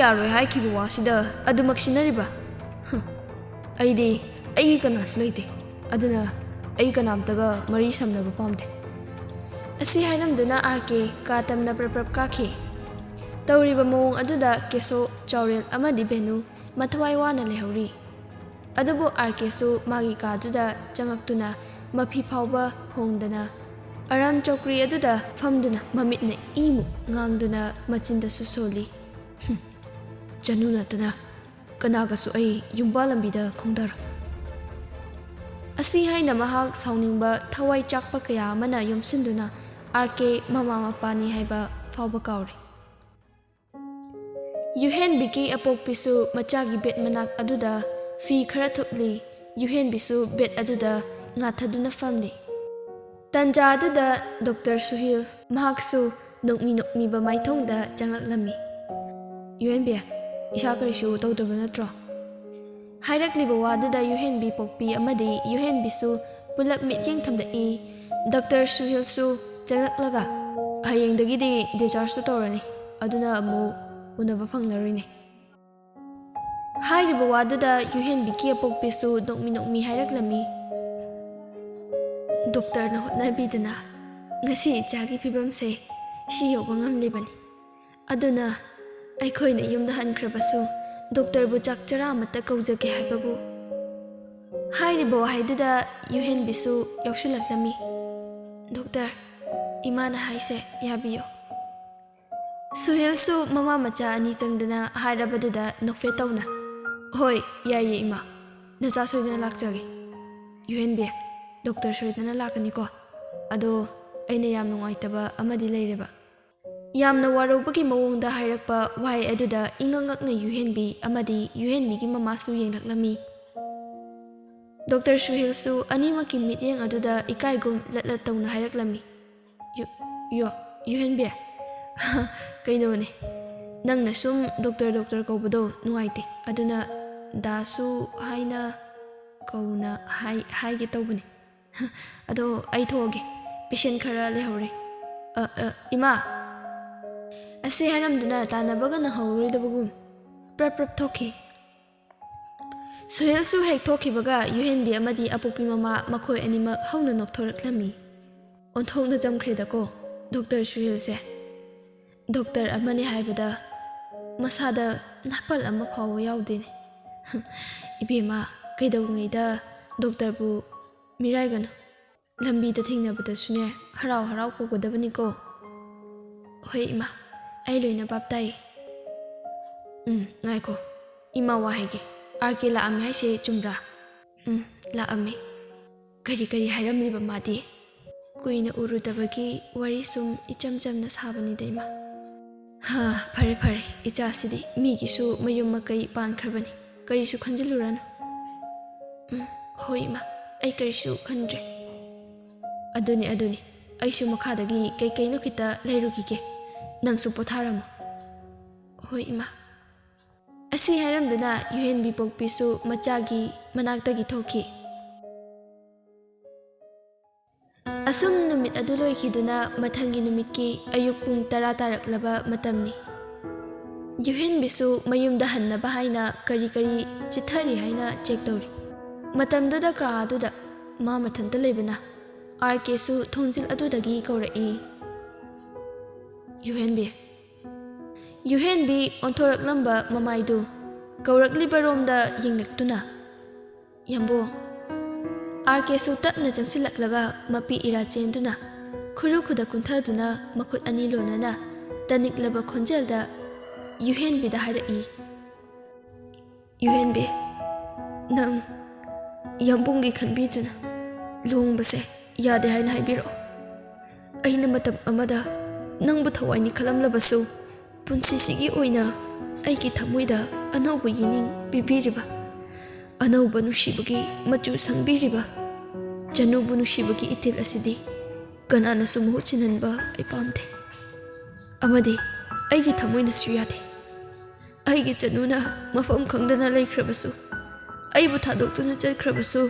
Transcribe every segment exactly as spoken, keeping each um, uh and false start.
ꯌꯥꯔꯣꯏ ꯍꯥꯏꯈꯤꯕ ꯋꯥꯁꯤꯗ ꯑꯗꯨꯃꯛ ꯁꯤꯟꯅꯔꯤꯕ꯭ꯔꯥ? ꯍꯝ, ꯑꯩꯗꯤ ꯑꯩꯒꯤ ꯀꯅꯥꯁꯨ ꯂꯩꯇꯦ, ꯑꯗꯨꯅ ꯑꯩ ꯀꯅꯥꯝꯇꯒ ꯃꯔꯤ ꯁꯝꯅꯕ ꯄꯥꯝꯗꯦ꯫ ꯑꯁꯤ ꯍꯥꯏꯔꯝꯗꯨꯅ ꯑꯥꯔ ꯀꯦ ꯀꯥ ꯇꯝꯅ ꯄ꯭ꯔꯞ ꯄ꯭ꯔꯞ ꯀꯥꯈꯤ꯫ ꯇꯧꯔꯤꯕ ꯃꯑꯣꯡ ꯑꯗꯨꯗ ꯀꯦꯁꯣ, ꯆꯥꯎꯔꯦꯜ ꯑꯃꯗꯤ ꯚꯦꯅꯨ ꯃꯊꯋꯥꯏ ꯋꯥꯅ ꯂꯩꯍꯧꯔꯤ꯫ ꯑꯗꯨꯕꯨ ꯑꯥꯔ ꯀꯦꯁꯨ ꯃꯥꯒꯤ ꯀꯥꯗꯨꯗ ꯆꯪꯉꯛꯇꯨꯅ ꯃꯐꯤ ꯐꯥꯎꯕ ꯍꯣꯡꯗꯅ ꯑꯔꯥꯝ ꯆꯧꯀ꯭ꯔꯤ ꯑꯗꯨꯗ ꯐꯝꯗꯨꯅ ꯃꯃꯤꯠꯅ ꯏꯃꯨꯛ ꯉꯥꯡꯗꯨꯅ ꯃꯆꯤꯟꯗꯁꯨ ꯁꯣꯜꯂꯤ꯫ "ꯍꯨꯝ, ꯆꯅꯨ ꯅꯠꯇꯅ ꯀꯅꯥꯒꯁꯨ ꯑꯩ ꯌꯨꯝꯕꯥ ꯂꯝꯕꯤꯗ ꯈꯣꯡꯗꯥꯔꯣꯏ꯫" ꯑꯁꯤ ꯍꯥꯏꯅ ꯃꯍꯥꯛ ꯁꯥꯎꯅꯤꯡꯕ ꯊꯋꯥꯏ ꯆꯥꯛꯄ ꯀꯌꯥ ꯑꯃꯅ ꯌꯣꯝꯁꯤꯟꯗꯨꯅ ꯑꯥꯔ ꯀꯦ ꯃꯃꯥ ꯃꯄꯥꯅꯤ ꯍꯥꯏꯕ ꯐꯥꯎꯕ ꯀꯥꯎꯔꯦ꯫ ꯌꯨꯍꯦꯟꯕꯤꯒꯤ ꯑꯄꯣꯛꯄꯤꯁꯨ ꯃꯆꯥꯒꯤ ꯕꯦꯠ ꯃꯅꯥꯛ ꯑꯗꯨꯗ ꯐꯤ ꯈꯔ ꯊꯨꯞꯂꯤ꯫ ꯌꯨꯍꯦꯟꯕꯤꯁꯨ ꯕꯦꯠ ꯑꯗꯨꯗ ꯉꯥꯊꯗꯨꯅ ꯐꯝꯂꯤ꯫ ꯇꯟꯖꯥ ꯑꯗꯨꯗ ꯗꯣꯛꯇꯔ ꯁꯨꯍꯤꯜ ꯃꯍꯥꯛꯁꯨ ꯅꯣꯛꯃꯤ ꯅꯣꯛꯃꯤꯕ ꯃꯥꯏꯊꯣꯡꯗ ꯆꯪꯂꯛꯂꯝꯃꯤ꯫ "ꯌꯨꯍꯦꯟꯕꯤ, ꯏꯁꯥ ꯀꯔꯤꯁꯨ ꯇꯧꯗꯕ ꯅꯠꯇ꯭ꯔꯣ?" ꯍꯥꯏꯔꯛꯂꯤꯕ ꯋꯥꯗꯨꯗ ꯌꯨꯍꯦꯟꯕꯤ ꯄꯣꯛꯄꯤ ꯑꯃꯗꯤ ꯌꯨꯍꯦꯟꯕꯤꯁꯨ ꯄꯨꯂꯞ ꯃꯤꯠꯌꯦꯡ ꯊꯝꯂꯛꯏ꯫ ꯗꯣꯛꯇꯔ ꯁꯨꯍꯤꯜꯁꯨ ꯆꯪꯂꯛꯂꯒ, "ꯍꯌꯦꯡꯗꯒꯤꯗꯤ ꯗꯤꯁꯆꯥꯔꯖꯁꯨ ꯇꯧꯔꯅꯤ, ꯑꯗꯨꯅ ꯑꯃꯨꯛ ꯎꯅꯕ ꯐꯪꯂꯔꯣꯏꯅꯦ꯫" ꯍꯥꯏꯔꯤꯕ ꯋꯥꯗꯨꯗ ꯌꯨꯍꯦꯟꯕꯤꯒꯤ ꯑꯄꯣꯛꯄꯤꯁꯨ ꯅꯣꯛꯃꯤ ꯅꯣꯛꯃꯤ ꯍꯥꯏꯔꯛꯂꯝꯃꯤ, "ꯗꯣꯛꯇꯔꯅ ꯍꯣꯠꯅꯕꯤꯗꯅ ꯉꯁꯤ ꯏꯆꯥꯒꯤ ꯐꯤꯕꯝꯁꯦ ꯁꯤ ꯌꯧꯕ ꯉꯝꯂꯤꯕꯅꯤ꯫ ꯑꯗꯨꯅ ꯑꯩꯈꯣꯏꯅ ꯌꯨꯝꯗ ꯍꯟꯈ꯭ꯔꯕꯁꯨ ꯗꯣꯛꯇꯔꯕꯨ ꯆꯥꯛ ꯆꯔꯥ ꯑꯃꯠꯇ ꯀꯧꯖꯒꯦ ꯍꯥꯏꯕꯕꯨ꯫" ꯍꯥꯏꯔꯤꯕ ꯋꯥꯍꯩꯗꯨꯗ ꯌꯨꯍꯦꯟꯕꯤꯁꯨ ꯌꯥꯎꯁꯤꯜꯂꯛꯂꯝꯃꯤ꯫ "ꯗꯣꯛꯇꯔ, ꯏꯃꯥꯅ ꯍꯥꯏꯁꯦ ꯌꯥꯕꯤꯌꯨ꯫" ꯁꯨꯍꯤꯜꯁꯨ ꯃꯃꯥ ꯃꯆꯥ ꯑꯅꯤ ꯆꯪꯗꯅ ꯍꯥꯏꯔꯕꯗꯨꯗ ꯅꯣꯛꯐꯦꯠ ꯇꯧꯅ, "ꯍꯣꯏ, ꯌꯥꯏꯌꯦ ꯏꯃꯥ, ꯅꯆꯥ ꯁꯣꯏꯗꯅ ꯂꯥꯛꯆꯒꯦ꯫ ꯌꯨꯍꯦꯟꯕꯤ, ꯗꯣꯛꯇꯔ ꯁꯣꯏꯗꯅ ꯂꯥꯛꯀꯅꯤꯀꯣ꯫ ꯑꯗꯣ ꯑꯩꯅ ꯌꯥꯝ ꯅꯨꯡꯉꯥꯏꯇꯕ ꯑꯃꯗꯤ ꯂꯩꯔꯦꯕ꯫" ꯌꯥꯝꯅ ꯋꯥꯔꯧꯕꯒꯤ ꯃꯑꯣꯡꯗ ꯍꯥꯏꯔꯛꯄ ꯋꯥꯍꯩ ꯑꯗꯨꯗ ꯏꯉꯛ ꯉꯛꯅ ꯌꯨꯍꯦꯟꯕꯤ ꯑꯃꯗꯤ ꯌꯨꯍꯦꯟꯕꯤꯒꯤ ꯃꯃꯥꯁꯨ ꯌꯦꯡꯂꯛꯂꯝꯃꯤ꯫ ꯗꯣꯛꯇꯔ ꯁꯨꯍꯤꯜꯁꯨ ꯑꯅꯤꯃꯛꯀꯤ ꯃꯤꯠꯌꯦꯡ ꯑꯗꯨꯗ ꯏꯀꯥꯏꯒꯨꯝ ꯂꯠ ꯂꯠ ꯇꯧꯅ ꯍꯥꯏꯔꯛꯂꯝꯃꯤ, "ꯌꯨ-, ꯌꯣ, ꯌꯨꯍꯦꯟꯕꯤ, ꯀꯩꯅꯣꯅꯦ, ꯅꯪꯅ ꯁꯨꯝ ꯗꯣꯛꯇꯔ ꯗꯣꯛꯇꯔ ꯀꯧꯕꯗꯣ ꯅꯨꯡꯉꯥꯏꯇꯦ, ꯑꯗꯨꯅ ꯗꯥꯁꯨ ꯍꯥꯏꯅ ꯀꯧꯅ ꯍꯥꯏ-, ꯍꯥꯏꯒꯦ ꯇꯧꯕꯅꯦ꯫ ꯑꯗꯣ ꯑꯩ ꯊꯣꯛꯑꯒꯦ, ꯄꯦꯁꯦꯟ ꯈꯔ ꯂꯩꯍꯧꯔꯤ꯫ ꯑ, ꯑ, ꯏꯃꯥ!" ꯁꯤ ꯍꯥꯏꯔꯝꯗꯨꯅ ꯇꯥꯟꯅꯕꯒ ꯅꯪꯍꯧꯔꯣꯏꯗꯕꯒꯨꯝ ꯄ꯭ꯔꯞ ꯄ꯭ꯔꯞ ꯊꯣꯛꯈꯤ꯫ ꯁꯨꯍꯦꯜꯁꯨ ꯍꯦꯛ ꯊꯣꯛꯈꯤꯕꯒ ꯌꯨꯍꯦꯟꯕꯤ ꯑꯃꯗꯤ ꯑꯄꯣꯛꯄꯤ ꯃꯃꯥ ꯃꯈꯣꯏ ꯑꯅꯤꯃꯛ ꯍꯧꯅ ꯅꯣꯛꯊꯣꯔꯛꯂꯝꯃꯤ꯫ ꯑꯣꯟꯊꯣꯛꯅ ꯆꯝꯈ꯭ꯔꯦꯗꯀꯣ ꯗꯣꯛꯇꯔ ꯁꯨꯍꯦꯜꯁꯦ꯫ ꯗꯣꯛꯇꯔ ꯑꯃꯅꯤ ꯍꯥꯏꯕꯗ ꯃꯁꯥꯗ ꯅꯥꯄꯜ ꯑꯃ ꯐꯥꯎꯕ ꯌꯥꯎꯗꯦꯅꯦ꯫ ꯏꯕꯦꯝꯃ, ꯀꯩꯗꯧꯉꯩꯗ ꯗꯣꯛꯇꯔꯕꯨ ꯃꯤꯔꯥꯏꯒꯅꯨ꯫ ꯂꯝꯕꯤꯗ ꯊꯦꯡꯅꯕꯗꯁꯨꯅꯦ ꯍꯔꯥꯎ ꯍꯔꯥꯎ ꯀꯧꯒꯗꯕꯅꯤꯀꯣ꯫ ꯍꯣꯏ ꯏꯃꯥ, ꯑꯩ ꯂꯣꯏꯅ ꯚꯥꯞ ꯇꯥꯏꯌꯦ꯫ ꯎꯝ, ꯉꯥꯏꯈꯣ, ꯏꯃꯥ ꯋꯥ ꯍꯥꯏꯒꯦ꯫ ꯑꯥꯔ ꯀꯦ ꯂꯥꯛꯑꯝꯃꯦ ꯍꯥꯏꯁꯦ ꯆꯨꯝꯕ꯭ꯔꯥ? ꯎꯝ, ꯂꯥꯛꯑꯝꯃꯦ꯫ ꯀꯔꯤ ꯀꯔꯤ ꯍꯥꯏꯔꯝꯂꯤꯕ ꯃꯥꯗꯤ? ꯀꯨꯏꯅ ꯎꯔꯨꯗꯕꯒꯤ ꯋꯥꯔꯤ ꯁꯨꯝ ꯏꯆꯝ ꯆꯝꯅ ꯁꯥꯕꯅꯤꯗ ꯏꯃꯥ꯫ ꯍꯥ, ꯐꯔꯦ ꯐꯔꯦ, ꯏꯆꯥꯁꯤꯗꯤ ꯃꯤꯒꯤꯁꯨ ꯃꯌꯨꯝ ꯃꯀꯩ ꯄꯥꯟꯈ꯭ꯔꯕꯅꯤ, ꯀꯔꯤꯁꯨ ꯈꯟꯖꯤꯜꯂꯨꯔꯅꯨ꯫ ꯎꯝ, ꯍꯣꯏ ꯏꯃꯥ, ꯑꯩ ꯀꯔꯤꯁꯨ ꯈꯟꯗ꯭ꯔꯦ꯫ ꯑꯗꯨꯅꯤ ꯑꯗꯨꯅꯤ, ꯑꯩꯁꯨ ꯃꯈꯥꯗꯒꯤ ꯀꯩꯀꯩꯅꯣ ꯈꯤꯇ ꯂꯩꯔꯨꯈꯤꯒꯦ, ꯅꯪꯁꯨ ꯄꯣꯊꯥꯔꯝꯃꯣ꯫ ꯍꯣꯏ ꯏꯃꯥ꯫ ꯑꯁꯤ ꯍꯥꯏꯔꯝꯗꯨꯅ ꯌꯨꯍꯦꯟꯕꯤ ꯄꯣꯛꯄꯤꯁꯨ ꯃꯆꯥꯒꯤ ꯃꯅꯥꯛꯇꯒꯤ ꯊꯣꯛꯈꯤ꯫ ꯑꯁꯨꯝ ꯅꯨꯃꯤꯠ ꯑꯗꯨ ꯂꯣꯏꯈꯤꯗꯨꯅ ꯃꯊꯪꯒꯤ ꯅꯨꯃꯤꯠꯀꯤ ꯑꯌꯨꯛ ꯄꯨꯡ ꯇꯔꯥ ꯇꯥꯔꯛꯂꯕ ꯃꯇꯝꯅꯤ꯫ ꯌꯨꯍꯦꯟꯕꯤꯁꯨ ꯃꯌꯨꯝꯗ ꯍꯟꯅꯕ ꯍꯥꯏꯅ ꯀꯔꯤ ꯀꯔꯤ ꯆꯤꯠꯊꯔꯤ ꯍꯥꯏꯅ ꯆꯦꯛ ꯇꯧꯔꯤ꯫ ꯃꯇꯝꯗꯨꯗ ꯀꯥ ꯑꯗꯨꯗ ꯃꯥ ꯃꯊꯟꯇ ꯂꯩꯕꯅ ꯑꯥꯔ ꯀꯦꯁꯨ ꯊꯣꯡꯖꯤꯜ ꯑꯗꯨꯗꯒꯤ ꯀꯧꯔꯛꯏ, "ꯌꯨꯍꯦꯟꯕꯤ, ꯌꯨꯍꯦꯟꯕꯤ ꯑꯣꯟꯊꯣꯔꯛꯂꯝꯕ ꯃꯃꯥꯏꯗꯨ ꯀꯧꯔꯛꯂꯤꯕꯔꯣꯝꯗ ꯌꯦꯡꯂꯛꯇꯨꯅ, "ꯌꯥꯝꯕꯨꯡ!" ꯑꯥꯔ ꯀꯦꯁꯨ ꯇꯞꯅ ꯆꯪꯁꯤꯜꯂꯛꯂꯒ ꯃꯄꯤ ꯏꯔꯥ ꯆꯦꯟꯗꯨꯅ ꯈꯨꯔꯨ ꯈꯨꯗ ꯀꯨꯟꯊꯗꯨꯅ ꯃꯈꯨꯠ ꯑꯅꯤ ꯂꯣꯟꯅꯅ ꯇꯅꯤꯛꯂꯕ ꯈꯣꯟꯖꯦꯜꯗ ꯌꯨꯍꯦꯟꯕꯤꯗ ꯍꯥꯏꯔꯛꯏ, "ꯌꯨꯍꯦꯟꯕꯤ, ꯅꯪ ꯌꯥꯝꯕꯨꯡꯒꯤ ꯈꯟꯕꯤꯗꯨꯅ ꯂꯨꯍꯣꯡꯕꯁꯦ ꯌꯥꯗꯦ ꯍꯥꯏꯅ ꯍꯥꯏꯕꯤꯔꯛꯑꯣ꯫ ꯑꯩꯅ ꯃꯇꯝ ꯑꯃꯗ ꯅꯪꯕꯨ ꯊꯋꯥꯏꯅꯤ ꯈꯜꯂꯝꯂꯕꯁꯨ, ꯄꯨꯟꯁꯤꯁꯤꯒꯤ ꯑꯣꯏꯅ ꯑꯩꯒꯤ ꯊꯃꯣꯏꯗ ꯑꯅꯧꯕ ꯌꯦꯅꯤꯡ ꯄꯤꯕꯤꯔꯤꯕ, ꯑꯅꯧꯕ ꯅꯨꯡꯁꯤꯕꯒꯤ ꯃꯆꯨ ꯁꯪꯕꯤꯔꯤꯕ ꯆꯅꯨꯕꯨ ꯅꯨꯡꯁꯤꯕꯒꯤ ꯏꯊꯤꯜ ꯑꯁꯤꯗꯤ ꯀꯅꯥꯅꯁꯨ ꯃꯍꯨꯠ ꯁꯤꯟꯍꯟꯕ ꯑꯩ ꯄꯥꯝꯗꯦ꯫ ꯑꯃꯗꯤ ꯑꯩꯒꯤ ꯊꯃꯣꯏꯅꯁꯨ ꯌꯥꯗꯦ꯫ ꯑꯩꯒꯤ ꯆꯅꯨꯅ ꯃꯐꯝ ꯈꯪꯗꯅ ꯂꯩꯈ꯭ꯔꯕꯁꯨ, ꯑꯩꯕꯨ ꯊꯥꯗꯣꯛꯇꯨꯅ ꯆꯠꯈ꯭ꯔꯕꯁꯨ,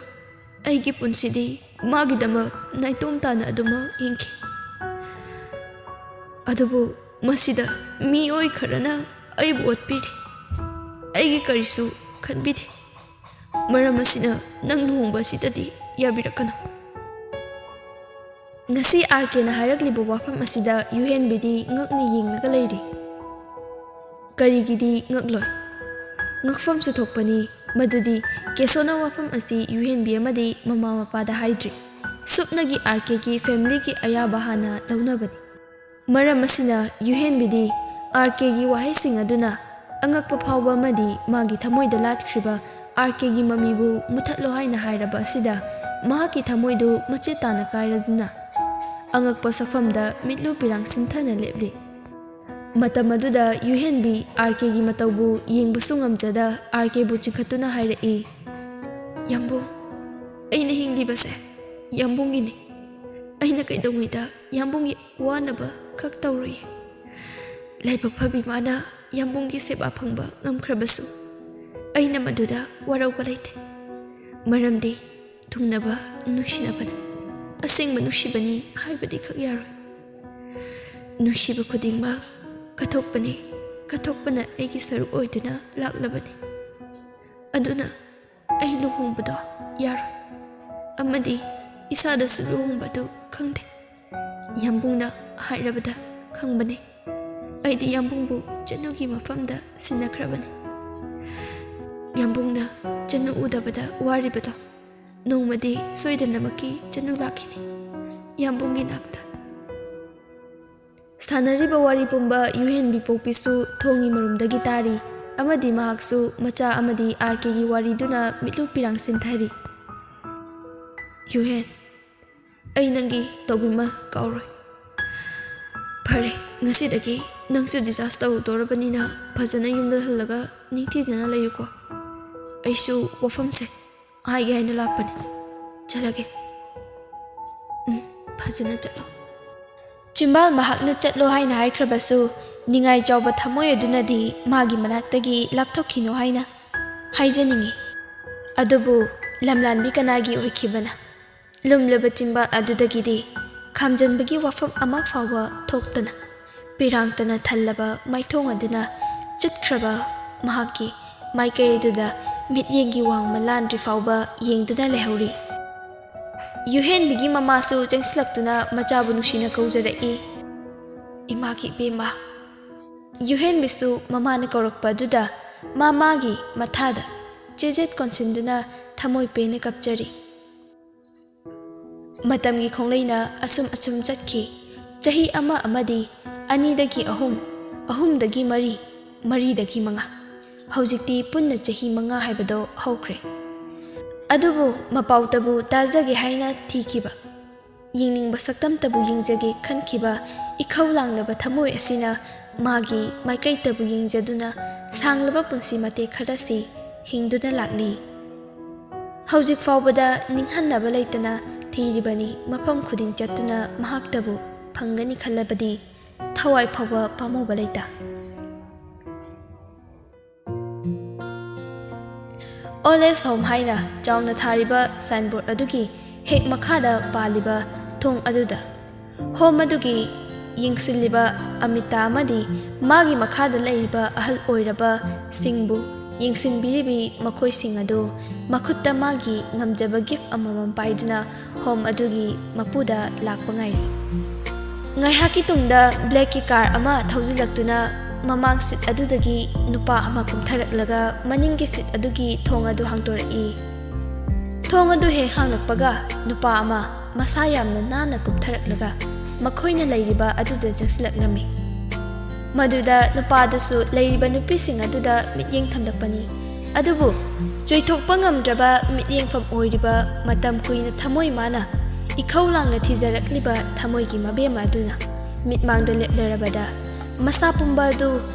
ꯑꯩꯒꯤ ꯄꯨꯟꯁꯤꯗꯤ ꯃꯥꯒꯤꯗꯃꯛ ꯅꯥꯏꯇꯣꯝ ꯇꯥꯅ ꯑꯗꯨꯃꯛ ꯍꯤꯡꯈꯤ꯫ ꯑꯗꯨꯕꯨ ꯃꯁꯤꯗ ꯃꯤꯑꯣꯏ ꯈꯔꯅ ꯑꯩꯕꯨ ꯑꯣꯠꯄꯤꯔꯤ꯫ ꯑꯩꯒꯤ ꯀꯔꯤꯁꯨ ꯈꯟꯕꯤꯗꯦ꯫ ꯃꯔꯝ ꯑꯁꯤꯅ ꯅꯪ ꯂꯨꯍꯣꯡꯕ ꯑꯁꯤꯗꯗꯤ ꯌꯥꯕꯤꯔꯛꯀꯅꯨ꯫ ꯉꯁꯤ ꯑꯥꯔ ꯀꯦꯅ ꯍꯥꯏꯔꯛꯂꯤꯕ ꯋꯥꯐꯝ ꯑꯁꯤꯗ ꯌꯨꯍꯦꯟꯕꯤꯗꯤ ꯉꯛꯅ ꯌꯦꯡꯂꯒ ꯂꯩꯔꯤ꯫ ꯀꯔꯤꯒꯤꯗꯤ ꯉꯛꯂꯣꯏ? ꯉꯛꯐꯝꯁꯨ ꯊꯣꯛꯄꯅꯤ꯫ ꯃꯗꯨꯗꯤ ꯀꯦꯁꯣꯅ ꯋꯥꯐꯝ ꯑꯁꯤ ꯌꯨꯍꯦꯟꯕꯤ ꯑꯃꯗꯤ ꯃꯃꯥ ꯃꯄꯥꯗ ꯍꯥꯏꯗ꯭ꯔꯤ꯫ ꯁꯨꯞꯅꯒꯤ ꯑꯥꯔ ꯀꯦꯒꯤ ꯐꯦꯃꯤꯂꯤꯒꯤ ꯑꯌꯥꯕ ꯍꯥꯟꯅ ꯂꯧꯅꯕꯅꯤ꯫ ꯃꯔꯝ ꯑꯁꯤꯅ ꯌꯨꯍꯦꯟꯕꯤꯗꯤ ꯑꯥꯔ ꯀꯦꯒꯤ ꯋꯥꯍꯩꯁꯤꯡ ꯑꯗꯨꯅ ꯑꯉꯛꯄ ꯐꯥꯎꯕ ꯑꯃꯗꯤ ꯃꯥꯒꯤ ꯊꯃꯣꯏꯗ ꯂꯥꯠꯈ꯭ꯔꯤꯕ ꯑꯥꯔ ꯀꯦꯒꯤ ꯃꯃꯤꯕꯨ ꯃꯨꯊꯠꯂꯣ ꯍꯥꯏꯅ ꯍꯥꯏꯔꯕ ꯑꯁꯤꯗ ꯃꯍꯥꯛꯀꯤ ꯊꯃꯣꯏꯗꯨ ꯃꯆꯦꯠ ꯇꯥꯅ ꯀꯥꯏꯔꯗꯨꯅ ꯑꯉꯛꯄ ꯁꯛꯐꯝꯗ ꯃꯤꯠꯂꯨ ꯄꯤꯔꯥꯡ ꯁꯤꯟꯊꯅ ꯂꯦꯞꯂꯤ꯫ ꯃꯇꯝ ꯑꯗꯨꯗ ꯌꯨꯍꯦꯟꯕꯤ ꯑꯥꯔ ꯀꯦꯒꯤ ꯃꯇꯧꯕꯨ ꯌꯦꯡꯕꯁꯨ ꯉꯝꯖꯗ ꯑꯥꯔ ꯀꯦꯕꯨ ꯆꯤꯡꯈꯠꯇꯨꯅ ꯍꯥꯏꯔꯛꯏ, "ꯌꯥꯝꯕꯨꯡ, ꯑꯩꯅ ꯍꯤꯡꯂꯤꯕꯁꯦ ꯌꯥꯝꯕꯨꯡꯒꯤꯅꯤ꯫ ꯑꯩꯅ ꯀꯩꯗꯧꯉꯩꯗ ꯌꯥꯝꯕꯨꯡꯒꯤ ꯋꯥꯅꯕ ꯈꯛ ꯇꯧꯔꯨꯏ꯫ ꯂꯥꯏꯕꯛ ꯐꯕꯤ ꯃꯥꯅ ꯌꯥꯝꯕꯨꯡꯒꯤ ꯁꯦꯕꯥ ꯐꯪꯕ ꯉꯝꯈ꯭ꯔꯕꯁꯨ ꯑꯩꯅ ꯃꯗꯨꯗ ꯋꯥꯔꯧꯕ ꯂꯩꯇꯦ꯫ ꯃꯔꯝꯗꯤ ꯊꯨꯡꯅꯕ ꯅꯨꯡꯁꯤꯅꯕꯅ ꯑꯁꯦꯡꯕ ꯅꯨꯡꯁꯤꯕꯅꯤ ꯍꯥꯏꯕꯗꯤ ꯈꯛ ꯌꯥꯔꯣꯏ꯫ ꯅꯨꯡꯁꯤꯕ ꯈꯨꯗꯤꯡꯃꯛ ꯀꯠꯊꯣꯛꯄꯅꯤ, ꯀꯠꯊꯣꯛꯄꯅ ꯑꯩꯒꯤ ꯁꯔꯨꯛ ꯑꯣꯏꯗꯨꯅ ꯂꯥꯛꯂꯕꯅꯤ꯫ ꯑꯗꯨꯅ ꯑꯩ ꯂꯨꯍꯣꯡꯕꯗꯣ ꯌꯥꯔꯣꯏ, ꯑꯃꯗꯤ ꯏꯁꯥꯗꯁꯨ ꯂꯨꯍꯣꯡꯕꯗꯨ ꯈꯪꯗꯦ꯫ ꯌꯥꯝꯕꯨꯡꯅ ꯍꯥꯏꯔꯕꯗ ꯈꯪꯕꯅꯤ꯫ ꯑꯩꯗꯤ ꯌꯥꯝꯕꯨꯡꯕꯨ ꯆꯅꯨꯒꯤ ꯃꯐꯝꯗ ꯁꯤꯟꯅꯈ꯭ꯔꯕꯅꯤ꯫ ꯌꯥꯝꯕꯨꯡꯅ ꯆꯅꯨ ꯎꯗꯕꯗ ꯋꯥꯔꯤꯕꯗꯣ ꯅꯣꯡꯃꯗꯤ ꯁꯣꯏꯗꯅꯃꯛꯀꯤ ꯆꯅꯨ ꯂꯥꯛꯈꯤꯅꯤ ꯌꯥꯝꯕꯨꯡꯒꯤ ꯅꯥꯛꯇ꯫" ꯁꯥꯟꯅꯔꯤꯕ ꯋꯥꯔꯤ ꯄꯨꯝꯕ ꯌꯨꯍꯦꯟꯕꯤ ꯄꯣꯛꯄꯤꯁꯨ ꯊꯣꯡꯒꯤ ꯃꯔꯨꯝꯗꯒꯤ ꯇꯥꯔꯤ, ꯑꯃꯗꯤ ꯃꯍꯥꯛꯁꯨ ꯃꯆꯥ ꯑꯃꯗꯤ ꯑꯥꯔ ꯀꯦꯒꯤ ꯋꯥꯔꯤꯗꯨꯅ ꯃꯤꯠꯂꯨ ꯄꯤꯔꯥꯡ ꯁꯤꯟꯊꯔꯤ꯫ "ꯌꯨꯍꯦꯟ, ꯑꯩ ꯅꯪꯒꯤ ꯇꯧꯕꯤꯃꯜ ꯀꯥꯎꯔꯣꯏ꯫ ꯐꯔꯦ, ꯉꯁꯤꯗꯒꯤ ꯅꯪꯁꯨ ꯗꯤꯆꯥꯔꯖ ꯇꯧꯗꯣꯔꯕꯅꯤꯅ ꯐꯖꯅ ꯌꯨꯝꯗ ꯍꯜꯂꯒ ꯅꯤꯡꯊꯤꯖꯅ ꯂꯩꯌꯨꯀꯣ꯫ ꯑꯩꯁꯨ ꯋꯥꯐꯝꯁꯦ ꯍꯥꯏꯒꯦ ꯍꯥꯏꯅ ꯂꯥꯛꯄꯅꯤ꯫ ꯆꯠꯂꯒꯦ꯫" "ꯎꯝ, ꯐꯖꯅ ꯆꯠꯂꯣ꯫" ꯆꯤꯝꯕꯥꯜ ꯃꯍꯥꯛꯅ ꯆꯠꯂꯣ ꯍꯥꯏꯅ ꯍꯥꯏꯈ꯭ꯔꯕꯁꯨ, ꯅꯤꯡꯉꯥꯏ ꯆꯥꯎꯕ ꯊꯃꯣꯏ ꯑꯗꯨꯅꯗꯤ ꯃꯥꯒꯤ ꯃꯅꯥꯛꯇꯒꯤ ꯂꯥꯞꯊꯣꯛꯈꯤꯅꯨ ꯍꯥꯏꯅ ꯍꯥꯏꯖꯅꯤꯡꯏ꯫ ꯑꯗꯨꯕꯨ ꯂꯝꯂꯥꯟꯕꯤ ꯀꯅꯥꯒꯤ ꯑꯣꯏꯈꯤꯕꯅ? ꯂꯨꯝꯂꯕ ꯆꯤꯝꯕꯥꯜ ꯑꯗꯨꯗꯒꯤꯗꯤ ꯈꯥꯝꯖꯟꯕꯒꯤ ꯋꯥꯐꯝ ꯑꯃ ꯐꯥꯎꯕ ꯊꯣꯛꯇꯅ, ꯄꯤꯔꯥꯡꯇꯅ ꯊꯜꯂꯕ ꯃꯥꯏꯊꯣꯡ ꯑꯗꯨꯅ ꯆꯠꯈ꯭ꯔꯕ ꯃꯍꯥꯛꯀꯤ ꯃꯥꯏꯀꯩ ꯑꯗꯨꯗ ꯃꯤꯠꯌꯦꯡꯒꯤ ꯋꯥꯡꯃ ꯂꯥꯟꯗ꯭ꯔꯤ ꯐꯥꯎꯕ ꯌꯦꯡꯗꯨꯅ ꯂꯩꯍꯧꯔꯤ꯫ ꯌꯨꯍꯦꯟꯕꯤꯒꯤ ꯃꯃꯥꯁꯨ ꯆꯪꯁꯤꯜꯂꯛꯇꯨꯅ ꯃꯆꯥꯕꯨ ꯅꯨꯡꯁꯤꯅ ꯀꯧꯖꯔꯛꯏ, "ꯏꯃꯥꯒꯤ ꯏꯕꯦꯝꯃ!" ꯌꯨꯍꯦꯟꯕꯤꯁꯨ ꯃꯃꯥꯅ ꯀꯧꯔꯛꯄ ꯑꯗꯨꯗ ꯃꯥ ꯃꯥꯒꯤ ꯃꯊꯥꯗ ꯆꯦꯖꯦꯠ ꯀꯣꯟꯁꯤꯟꯗꯨꯅ ꯊꯃꯣꯏ ꯄꯦꯟꯅ ꯀꯞꯆꯔꯤ꯫ ꯃꯇꯝꯒꯤ ꯈꯣꯡꯂꯩꯅ ꯑꯁꯨꯝ ꯑꯁꯨꯝ ꯆꯠꯈꯤ꯫ ꯆꯍꯤ ꯑꯃ ꯑꯃꯗꯤ ꯑꯅꯤꯗꯒꯤ ꯑꯍꯨꯝ, ꯑꯍꯨꯝꯗꯒꯤ ꯃꯔꯤ, ꯃꯔꯤꯗꯒꯤ ꯃꯉꯥ꯫ ꯍꯧꯖꯤꯛꯇꯤ ꯄꯨꯟꯅ ꯆꯍꯤ ꯃꯉꯥ ꯍꯥꯏꯕꯗꯣ ꯍꯧꯈ꯭ꯔꯦ꯫ ꯑꯗꯨꯕꯨ ꯃꯄꯥꯎꯇꯕꯨ ꯇꯥꯖꯒꯦ ꯍꯥꯏꯅ ꯊꯤꯈꯤꯕ, ꯌꯦꯡꯅꯤꯡꯕ ꯁꯛꯇꯝꯇꯕꯨ ꯌꯦꯡꯖꯒꯦ ꯈꯟꯈꯤꯕ ꯏꯈꯧ ꯂꯥꯡꯂꯕ ꯊꯃꯣꯏ ꯑꯁꯤꯅ ꯃꯥꯒꯤ ꯃꯥꯏꯀꯩꯇꯕꯨ ꯌꯦꯡꯖꯗꯨꯅ ꯁꯥꯡꯂꯕ ꯄꯨꯟꯁꯤ ꯃꯇꯦꯛ ꯈꯔꯁꯤ ꯍꯤꯡꯗꯨꯅ ꯂꯥꯛꯂꯤ꯫ ꯍꯧꯖꯤꯛ ꯐꯥꯎꯕꯗ ꯅꯤꯡꯍꯟꯅꯕ ꯂꯩꯇꯅ ꯊꯤꯔꯤꯕꯅꯤ꯫ ꯃꯐꯝ ꯈꯨꯗꯤꯡ ꯆꯠꯇꯨꯅ ꯃꯍꯥꯛꯇꯕꯨ ꯐꯪꯒꯅꯤ ꯈꯜꯂꯕꯗꯤ ꯊꯋꯥꯏ ꯐꯥꯎꯕ ꯄꯥꯝꯃꯨꯕ ꯂꯩꯇ꯫ "Old Age Home" ꯍꯥꯏꯅ ꯆꯥꯎꯅ ꯊꯥꯔꯤꯕ ꯁꯥꯏꯟꯕꯣꯔꯗ ꯑꯗꯨꯒꯤ ꯍꯦꯛ ꯃꯈꯥꯗ ꯄꯥꯜꯂꯤꯕ ꯊꯣꯡ ꯑꯗꯨꯗ ꯍꯣꯝ ꯑꯗꯨꯒꯤ ꯌꯦꯡꯁꯤꯜꯂꯤꯕ ꯑꯃꯤꯇꯥ ꯑꯃꯗꯤ ꯃꯥꯒꯤ ꯃꯈꯥꯗ ꯂꯩꯔꯤꯕ ꯑꯍꯜ ꯑꯣꯏꯔꯕꯁꯤꯡꯕꯨ ꯌꯦꯡꯁꯤꯟꯕꯤꯔꯤꯕꯤ ꯃꯈꯣꯏꯁꯤꯡ ꯑꯗꯨ ꯃꯈꯨꯠꯇ ꯃꯥꯒꯤ ꯉꯝꯖꯕ ꯒꯤꯐ ꯑꯃꯃꯝ ꯄꯥꯏꯗꯨꯅ ꯍꯣꯝ ꯑꯗꯨꯒꯤ ꯃꯄꯨꯗ ꯂꯥꯛꯄ ꯉꯥꯏꯔꯤ꯫ ꯉꯥꯏꯍꯥꯛꯀꯤ ꯇꯨꯡꯗ ꯕ꯭ꯂꯦꯛꯀꯤ ꯀꯥꯔ ꯑꯃ ꯊꯧꯖꯤꯜꯂꯛꯇꯨꯅ ꯃꯃꯥꯡ ꯁꯤꯠ ꯑꯗꯨꯗꯒꯤ ꯅꯨꯄꯥ ꯑꯃ ꯀꯨꯝꯊꯔꯛꯂꯒ ꯃꯅꯤꯡꯒꯤ ꯁꯤꯠ ꯑꯗꯨꯒꯤ ꯊꯣꯡ ꯑꯗꯨ ꯍꯥꯡꯗꯣꯔꯛꯏ꯫ ꯊꯣꯡ ꯑꯗꯨ ꯍꯦꯛ ꯍꯥꯡꯂꯛꯄꯒ ꯅꯨꯄꯥ ꯑꯃ ꯃꯁꯥ ꯌꯥꯝꯅ ꯅꯥꯟꯅ ꯀꯨꯝꯊꯔꯛꯂꯒ ꯃꯈꯣꯏꯅ ꯂꯩꯔꯤꯕ ꯑꯗꯨꯗ ꯆꯪꯁꯤꯜꯂꯛꯂꯝꯃꯤ꯫ ꯃꯗꯨꯗ ꯅꯨꯄꯥ ꯑꯗꯨꯁꯨ ꯂꯩꯔꯤꯕ ꯅꯨꯄꯤꯁꯤꯡ ꯑꯗꯨꯗ ꯃꯤꯠꯌꯦꯡ ꯊꯝꯂꯛꯄꯅꯤ꯫ ꯑꯗꯨꯕꯨ ꯆꯣꯏꯊꯣꯛꯄ ꯉꯝꯗ꯭ꯔꯕ ꯃꯤꯠꯌꯦꯡꯐꯝ ꯑꯣꯏꯔꯤꯕ ꯃꯇꯝ ꯀꯨꯏꯅ ꯊꯃꯣꯏ ꯃꯥꯅ ꯏꯈꯧ ꯂꯥꯡꯅ ꯊꯤꯖꯔꯛꯂꯤꯕ ꯊꯃꯣꯏꯒꯤ ꯃꯕꯦꯝꯃ ꯑꯗꯨꯅ ꯃꯤꯠꯃꯥꯡꯗ ꯂꯦꯞꯂꯔꯕꯗ ꯃꯁꯥ ꯄꯨꯝꯕ ꯑꯗꯨ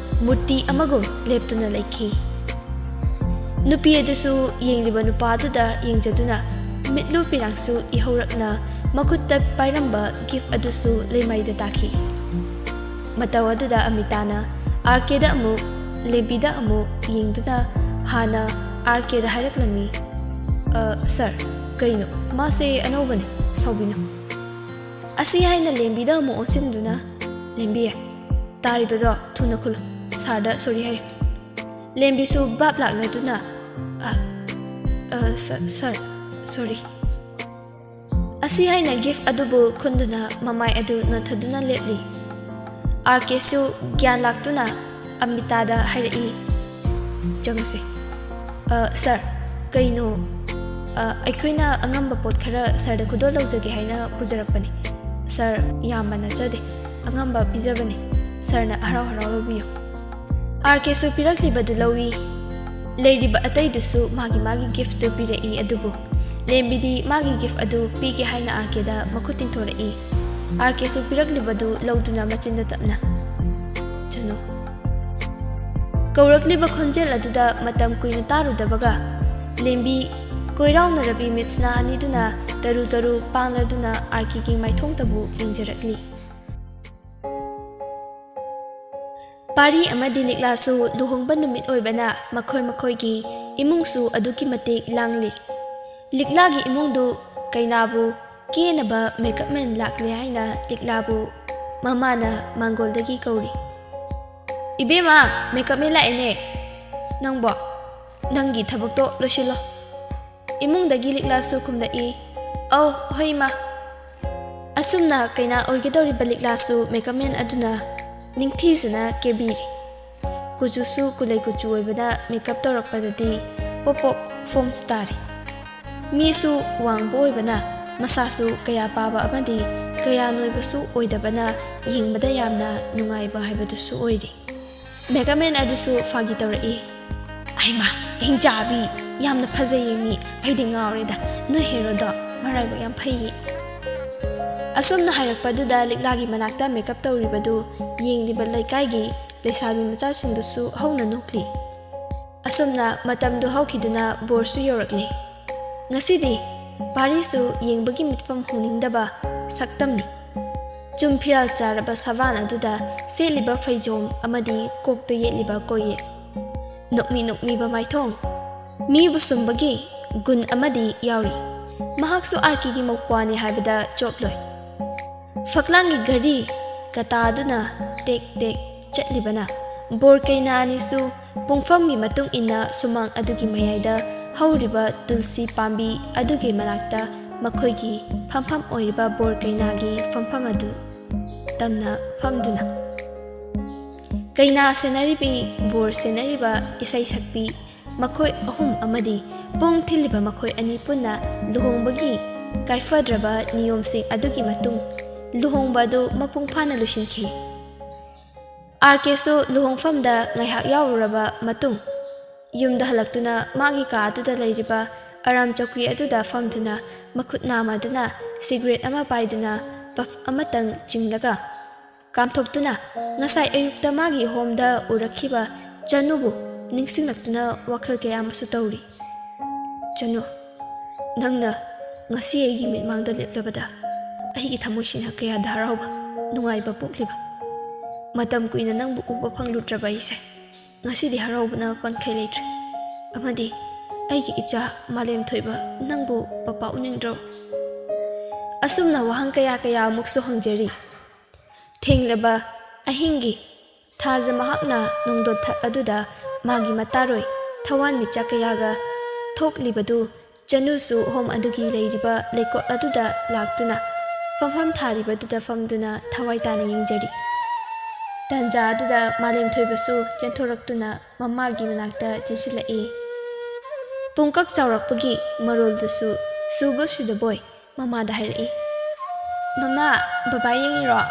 ꯃꯨꯔꯇꯤ ꯑꯃꯒꯨꯝ ꯂꯦꯞꯇꯨꯅ ꯂꯩꯈꯤ꯫ ꯅꯨꯄꯤ ꯑꯗꯨꯁꯨ ꯌꯦꯡꯂꯤꯕ ꯅꯨꯄꯥ ꯑꯗꯨꯗ ꯌꯦꯡꯖꯗꯨꯅ ꯃꯤꯠꯂꯨ ꯄꯤꯔꯥꯡꯁꯨ ꯏꯍꯧꯔꯛꯅ ꯃꯈꯨꯠꯇ ꯄꯥꯏꯔꯝꯕ ꯒꯤꯐ ꯑꯗꯨꯁꯨ ꯂꯩꯃꯥꯏꯗ ꯇꯥꯈꯤ꯫ ꯃꯇꯧ ꯑꯗꯨꯗ ꯑꯃꯤꯇꯥꯅ ꯑꯥꯔ ꯀꯦꯗ ꯑꯃꯨꯛ, ꯂꯦꯝꯕꯤꯗ ꯑꯃꯨꯛ ꯌꯦꯡꯗꯨꯅ ꯍꯥꯟꯅ ꯑꯥꯔ ꯀꯦꯗ ꯍꯥꯏꯔꯛꯂꯝꯃꯤ, "ꯑ, ꯁꯥꯔ, ꯀꯩꯅꯣ? ꯃꯥꯁꯦ ꯑꯅꯧꯕꯅꯤ, ꯁꯥꯎꯕꯤꯅꯨ꯫" ꯑꯁꯤ ꯍꯥꯏꯅ ꯂꯦꯝꯕꯤꯗ ꯑꯃꯨꯛ ꯑꯣꯟꯁꯤꯟꯗꯨꯅ, "ꯂꯦꯝꯕꯤ, ꯇꯥꯔꯤꯕꯗꯣ ꯊꯨꯅ ꯈꯨꯜꯂꯨ꯫ ꯁꯥꯔꯗ ꯁꯣꯔꯤ ꯍꯥꯏꯌꯨ꯫ ꯂꯦꯝꯕꯤꯁꯨ ꯚꯥꯞ ꯂꯥꯛꯂꯗꯨꯅ, "ꯑ, ꯑ, ꯁ-, ꯁꯥꯔ, ꯁꯣꯔꯤ꯫" ꯑꯁꯤ ꯍꯥꯏꯅ ꯒꯤꯐ ꯑꯗꯨꯕꯨ ꯈꯨꯟꯗꯨꯅ ꯃꯃꯥꯏ ꯑꯗꯨ ꯅꯣꯟꯊꯗꯨꯅ ꯂꯦꯞꯂꯤ꯫ ꯑꯥꯔ ꯀꯦꯁꯨ ꯒ꯭ꯌꯥꯟ ꯂꯥꯛꯇꯨꯅ ꯑꯃꯤꯇꯥꯗ ꯍꯥꯏꯔꯛꯏ, "ꯆꯪꯉꯁꯤ꯫ ꯑ, ꯁꯥꯔ, ꯀꯩꯅꯣ? ꯑ, ꯑꯩꯈꯣꯏꯅ ꯑꯉꯝꯕ ꯄꯣꯠ ꯈꯔ ꯁꯥꯔꯗ ꯈꯨꯗꯣꯜ ꯂꯧꯖꯒꯦ ꯍꯥꯏꯅ ꯄꯨꯖꯔꯛꯄꯅꯤ꯫ ꯁꯥꯔ, ꯌꯥꯝꯕ ꯅꯠꯆꯗꯦ, ꯑꯉꯝꯕ ꯄꯤꯖꯕꯅꯤ꯫ ꯁꯥꯔꯅ ꯍꯔꯥꯎ ꯍꯔꯥꯎ ꯂꯧꯕꯤꯌꯨ꯫" ꯑꯥꯔ ꯀꯦꯁꯨ ꯄꯤꯔꯛꯂꯤꯕꯗꯨ ꯂꯧꯏ꯫ ꯂꯩꯔꯤꯕ ꯑꯇꯩꯗꯨꯁꯨ ꯃꯥꯒꯤ ꯃꯥꯒꯤ ꯒꯤꯐꯇꯨ ꯄꯤꯔꯛꯏ꯫ ꯑꯗꯨꯕꯨ ꯂꯦꯝꯕꯤꯗꯤ ꯃꯥꯒꯤ ꯒꯤꯐ ꯑꯗꯨ ꯄꯤꯒꯦ ꯍꯥꯏꯅ ꯑꯥꯔ ꯀꯦꯗ ꯃꯈꯨꯠ ꯇꯤꯡꯊꯣꯔꯛꯏ꯫ ꯑꯥꯔ ꯀꯦꯁꯨ ꯄꯤꯔꯛꯂꯤꯕꯗꯨ ꯂꯧꯗꯨꯅ ꯃꯆꯤꯟꯗ ꯇꯞꯅ, "ꯆꯠꯂꯨ꯫" ꯀꯧꯔꯛꯂꯤꯕ ꯈꯣꯟꯖꯦꯜ ꯑꯗꯨꯗ ꯃꯇꯝ ꯀꯨꯏꯅ ꯇꯥꯔꯨꯗꯕꯒ ꯂꯦꯝꯕꯤ ꯀꯣꯏꯔꯥꯎꯅꯔꯕꯤ ꯃꯤꯠꯁꯅꯥ ꯑꯅꯤꯗꯨꯅ ꯇꯔꯨ ꯇꯔꯨ ꯄꯥꯡꯂꯗꯨꯅ ꯑꯥꯔ ꯀꯦꯒꯤ ꯃꯥꯏꯊꯣꯡꯇꯕꯨ ꯌꯦꯡꯖꯔꯛꯂꯤ꯫ ꯄꯥꯔꯤ ꯑꯃꯗꯤ ꯂꯤꯛꯂꯥꯁꯨ ꯂꯨꯍꯣꯡꯕ ꯅꯨꯃꯤꯠ ꯑꯣꯏꯕꯅ ꯃꯈꯣꯏ ꯃꯈꯣꯏꯒꯤ ꯏꯃꯨꯡꯁꯨ ꯑꯗꯨꯛꯀꯤ ꯃꯇꯤꯛ ꯂꯥꯡꯂꯤ꯫ ꯂꯤꯛꯂꯥꯒꯤ ꯏꯃꯨꯡꯗꯨ ꯀꯩꯅꯥꯕꯨ ꯀꯦꯅꯕ ꯃꯦꯀꯞ ꯃꯦꯟ ꯂꯥꯛꯂꯦ ꯍꯥꯏꯅ ꯂꯤꯛꯂꯥꯕꯨ ꯃꯃꯥꯅ ꯃꯥꯡꯒꯣꯜꯗꯒꯤ ꯀꯧꯔꯤ꯫ "ꯏꯕꯦꯝꯃ, ꯃꯦꯀꯞ ꯃꯦꯟ ꯂꯥꯛꯑꯦꯅꯦ꯫ ꯅꯪꯕꯣ, ꯅꯪꯒꯤ ꯊꯕꯛꯇꯣ ꯂꯣꯏꯁꯤꯜꯂꯣ꯫" ꯏꯃꯨꯡꯗꯒꯤ ꯂꯤꯛꯂꯥꯁꯨ ꯈꯨꯝꯂꯛꯏ, "ꯑꯧ, ꯍꯣꯏ ꯏꯃꯥ꯫" ꯑꯁꯨꯝꯅ ꯀꯩꯅꯥ ꯑꯣꯏꯒꯗꯧꯔꯤꯕ ꯂꯤꯛꯂꯥꯁꯨ ꯃꯦꯀꯞ ꯃꯦꯟ ꯑꯗꯨꯅ ꯅꯤꯡꯊꯤꯖꯅ ꯀꯦꯕꯤꯔꯦ꯫ ꯀꯨꯆꯨꯁꯨ ꯀꯨꯂꯩ ꯀꯨꯆꯨ ꯑꯣꯏꯕꯅ ꯃꯦꯀꯞ ꯇꯧꯔꯛꯄꯗꯗꯤ ꯄꯣꯞ ꯄꯣꯞ ꯐꯣꯝꯁꯨ ꯇꯥꯔꯦ꯫ ꯃꯤꯁꯨ ꯋꯥꯡꯕ ꯑꯣꯏꯕꯅ ꯃꯁꯥꯁꯨ ꯀꯌꯥ ꯄꯥꯕ ꯑꯃꯗꯤ ꯀꯌꯥ ꯅꯣꯏꯕꯁꯨ ꯑꯣꯏꯗꯕꯅ ꯌꯦꯡꯕꯗ ꯌꯥꯝꯅ ꯅꯨꯡꯉꯥꯏꯕ ꯍꯥꯏꯕꯗꯨꯁꯨ ꯑꯣꯏꯔꯦ꯫ ꯃꯦꯀꯞ ꯃꯦꯟ ꯑꯗꯨꯁꯨ ꯐꯥꯒꯤ ꯇꯧꯔꯛꯏ, "ꯑꯩꯃ, ꯍꯤꯡꯆꯥꯕꯤ, ꯌꯥꯝꯅ ꯐꯖꯩꯌꯦ ꯃꯤ, ꯑꯩꯗꯤ ꯉꯥꯎꯔꯦꯗ, ꯅꯣꯏ ꯍꯦꯔꯣꯗꯣ ꯃꯔꯥꯏꯕꯛ ꯌꯥꯝ ꯐꯩꯌꯦ꯫" ꯑꯁꯨꯝꯅ ꯍꯥꯏꯔꯛꯄꯗꯨꯗ ꯂꯤꯛꯂꯥꯒꯤ ꯃꯅꯥꯛꯇ ꯃꯦꯀꯞ ꯇꯧꯔꯤꯕꯗꯨ ꯌꯦꯡꯂꯤꯕ ꯂꯩꯀꯥꯏꯒꯤ ꯂꯩꯁꯥꯕꯤ ꯃꯆꯥꯁꯤꯡꯗꯨꯁꯨ ꯍꯧꯅ ꯅꯣꯛꯂꯤ꯫ ꯑꯁꯨꯝꯅ ꯃꯇꯝꯗꯨ ꯍꯧꯈꯤꯗꯨꯅ ꯕꯣꯔꯁꯨ ꯌꯧꯔꯛꯂꯤ꯫ ꯉꯁꯤꯗꯤ ꯄꯥꯔꯤꯁꯨ ꯌꯦꯡꯕꯒꯤ ꯃꯤꯠꯐꯝ ꯍꯣꯡꯅꯤꯡꯗꯕ ꯁꯛꯇꯝꯅꯤ꯫ ꯆꯨꯝ ꯐꯤꯔꯥꯜ ꯆꯥꯔꯕ ꯁꯕꯥꯟ ꯑꯗꯨꯗ ꯁꯦꯠꯂꯤꯕ ꯐꯩꯖꯣꯝ ꯑꯃꯗꯤ ꯀꯣꯛꯇ ꯌꯦꯠꯂꯤꯕ ꯀꯣꯌꯦꯠ꯫ ꯅꯣꯛꯃꯤ ꯅꯣꯛꯃꯤꯕ ꯃꯥꯏꯊꯣꯡ꯫ ꯃꯤꯕꯨ ꯁꯨꯝꯕꯒꯤ ꯒꯨꯟ ꯑꯃꯗꯤ ꯌꯥꯎꯔꯤ꯫ ꯃꯍꯥꯛꯁꯨ ꯑꯥꯔ ꯀꯦꯒꯤ ꯃꯧꯄ꯭ꯋꯥꯅꯤ ꯍꯥꯏꯕꯗ ꯆꯣꯞꯂꯣꯏ꯫ ꯐꯛꯂꯥꯡꯒꯤ ꯘꯔꯤ, ꯇꯇꯥꯗꯨꯅ ꯇꯦꯛ ꯇꯦꯛ ꯆꯠꯂꯤꯕꯅ ꯕꯣꯔ ꯀꯩꯅꯥ ꯑꯅꯤꯁꯨ ꯄꯨꯡꯐꯝꯒꯤ ꯃꯇꯨꯡ ꯏꯟꯅ ꯁꯨꯃꯥꯡ ꯑꯗꯨꯒꯤ ꯃꯌꯥꯏꯗ ꯍꯧꯔꯤꯕ ꯇꯨꯜꯁꯤ ꯄꯥꯝꯕꯤ ꯑꯗꯨꯒꯤ ꯃꯅꯥꯛꯇ ꯃꯈꯣꯏꯒꯤ ꯐꯝꯐꯝ ꯑꯣꯏꯔꯤꯕ ꯕꯣꯔ ꯀꯩꯅꯥꯒꯤ ꯐꯝꯐꯝ ꯑꯗꯨ ꯇꯝꯅ ꯐꯝꯗꯨꯅ ꯀꯩꯅꯥ ꯁꯦꯟꯅꯔꯤꯕꯤ, ꯕꯣꯔ ꯁꯦꯟꯅꯔꯤꯕ, ꯏꯁꯩ ꯁꯛꯄꯤ, ꯃꯈꯣꯏ ꯑꯍꯨꯝ ꯑꯃꯗꯤ ꯄꯨꯡ ꯊꯤꯜꯂꯤꯕ ꯃꯈꯣꯏ ꯑꯅꯤ ꯄꯨꯟꯅ ꯂꯨꯍꯣꯡꯕꯒꯤ ꯀꯥꯏꯐꯗ꯭ꯔꯕ ꯅꯤꯌꯣꯝꯁꯤꯡ ꯑꯗꯨꯒꯤ ꯃꯇꯨꯡ ꯂꯨꯍꯣꯡꯕ ꯑꯗꯨ ꯃꯄꯨꯡ ꯐꯥꯅ ꯂꯣꯏꯁꯤꯟꯈꯤ꯫ ꯑꯥꯔ ꯀꯦꯁꯨ ꯂꯨꯍꯣꯡꯐꯝꯗ ꯉꯥꯏꯍꯥꯛ ꯌꯥꯎꯔꯨꯔꯕ ꯃꯇꯨꯡ ꯌꯨꯝꯗ ꯍꯜꯂꯛꯇꯨꯅ ꯃꯥꯒꯤ ꯀꯥ ꯑꯗꯨꯗ ꯂꯩꯔꯤꯕ ꯑꯔꯥꯝ ꯆꯧꯀ꯭ꯔꯤ ꯑꯗꯨꯗ ꯐꯝꯗꯨꯅ ꯃꯈꯨꯠ ꯅꯥꯃꯗꯅ ꯁꯤꯒꯔꯦꯠ ꯑꯃ ꯄꯥꯏꯗꯨꯅ ꯄꯐ ꯑꯃꯇꯪ ꯆꯤꯡꯂꯒ ꯀꯥꯝꯊꯣꯛꯇꯨꯅ ꯉꯁꯥꯏ ꯑꯌꯨꯛꯇ ꯃꯥꯒꯤ ꯍꯣꯝꯗ ꯎꯔꯛꯈꯤꯕ ꯆꯅꯨꯕꯨ ꯅꯤꯡꯁꯤꯡꯂꯛꯇꯨꯅ ꯋꯥꯈꯜ ꯀꯌꯥ ꯑꯃꯁꯨ ꯇꯧꯔꯤ꯫ "ꯆꯅꯨ, ꯅꯪꯅ ꯉꯁꯤ ꯑꯩꯒꯤ ꯃꯤꯠꯃꯥꯡꯗ ꯂꯦꯞꯂꯕꯗ ꯑꯩꯒꯤ ꯊꯃꯣꯏꯁꯤꯅ ꯀꯌꯥꯗ ꯍꯔꯥꯎꯕ, ꯅꯨꯡꯉꯥꯏꯕ ꯄꯣꯛꯂꯤꯕ꯫ ꯃꯇꯝ ꯀꯨꯏꯅ ꯅꯪꯕꯨ ꯎꯕ ꯐꯪꯂꯨꯗ꯭ꯔꯕ ꯑꯩꯁꯦ ꯉꯁꯤꯗꯤ ꯍꯔꯥꯎꯕꯅ ꯄꯟꯈꯩ ꯂꯩꯇ꯭ꯔꯦ꯫ ꯑꯃꯗꯤ ꯑꯩꯒꯤ ꯏꯆꯥ ꯃꯥꯂꯦꯝ ꯊꯣꯏꯕ ꯅꯪꯕꯨ ꯄꯄꯥ ꯎꯅꯤꯡꯗ꯭ꯔꯣ?" ꯑꯁꯨꯝꯅ ꯋꯥꯍꯪ ꯀꯌꯥ ꯀꯌꯥ ꯑꯃꯨꯛꯁꯨ ꯍꯪꯖꯔꯤ꯫ ꯊꯦꯡꯂꯕ ꯑꯍꯤꯡꯒꯤ ꯊꯥꯖ ꯃꯍꯥꯛꯅ ꯅꯣꯡꯗꯣꯟꯊꯛ ꯑꯗꯨꯗ ꯃꯥꯒꯤ ꯃꯇꯥꯔꯣꯏ ꯊꯋꯥꯟꯃꯤꯆꯥꯛ ꯀꯌꯥꯒ ꯊꯣꯛꯂꯤꯕꯗꯨ ꯆꯅꯨꯁꯨ ꯍꯣꯝ ꯑꯗꯨꯒꯤ ꯂꯩꯔꯤꯕ ꯂꯩꯀꯣꯠ ꯑꯗꯨꯗ ꯂꯥꯛꯇꯨꯅ ꯐꯝꯐꯝ ꯊꯥꯔꯤꯕꯗꯨꯗ ꯐꯝꯗꯨꯅ ꯊꯋꯥꯏ ꯇꯥꯅ ꯌꯦꯡꯖꯔꯤ꯫ ꯇꯥꯟꯖꯥ ꯑꯗꯨꯗ ꯃꯥꯂꯦꯝ ꯊꯣꯏꯕꯁꯨ ꯆꯦꯟꯊꯣꯔꯛꯇꯨꯅ ꯃꯃꯥꯒꯤ ꯃꯅꯥꯛꯇ ꯆꯦꯟꯁꯤꯜꯂꯛꯏ꯫ ꯄꯨꯡꯀꯛ ꯆꯥꯎꯔꯛꯄꯒꯤ ꯃꯔꯣꯜꯗꯨꯁꯨ ꯁꯨꯕ ꯁꯨꯗꯕꯣꯏ ꯃꯃꯥꯗ ꯍꯥꯏꯔꯛꯏ, "ꯃꯃꯥ, ꯕꯕꯥ ꯌꯦꯡꯉꯤꯔꯣ?"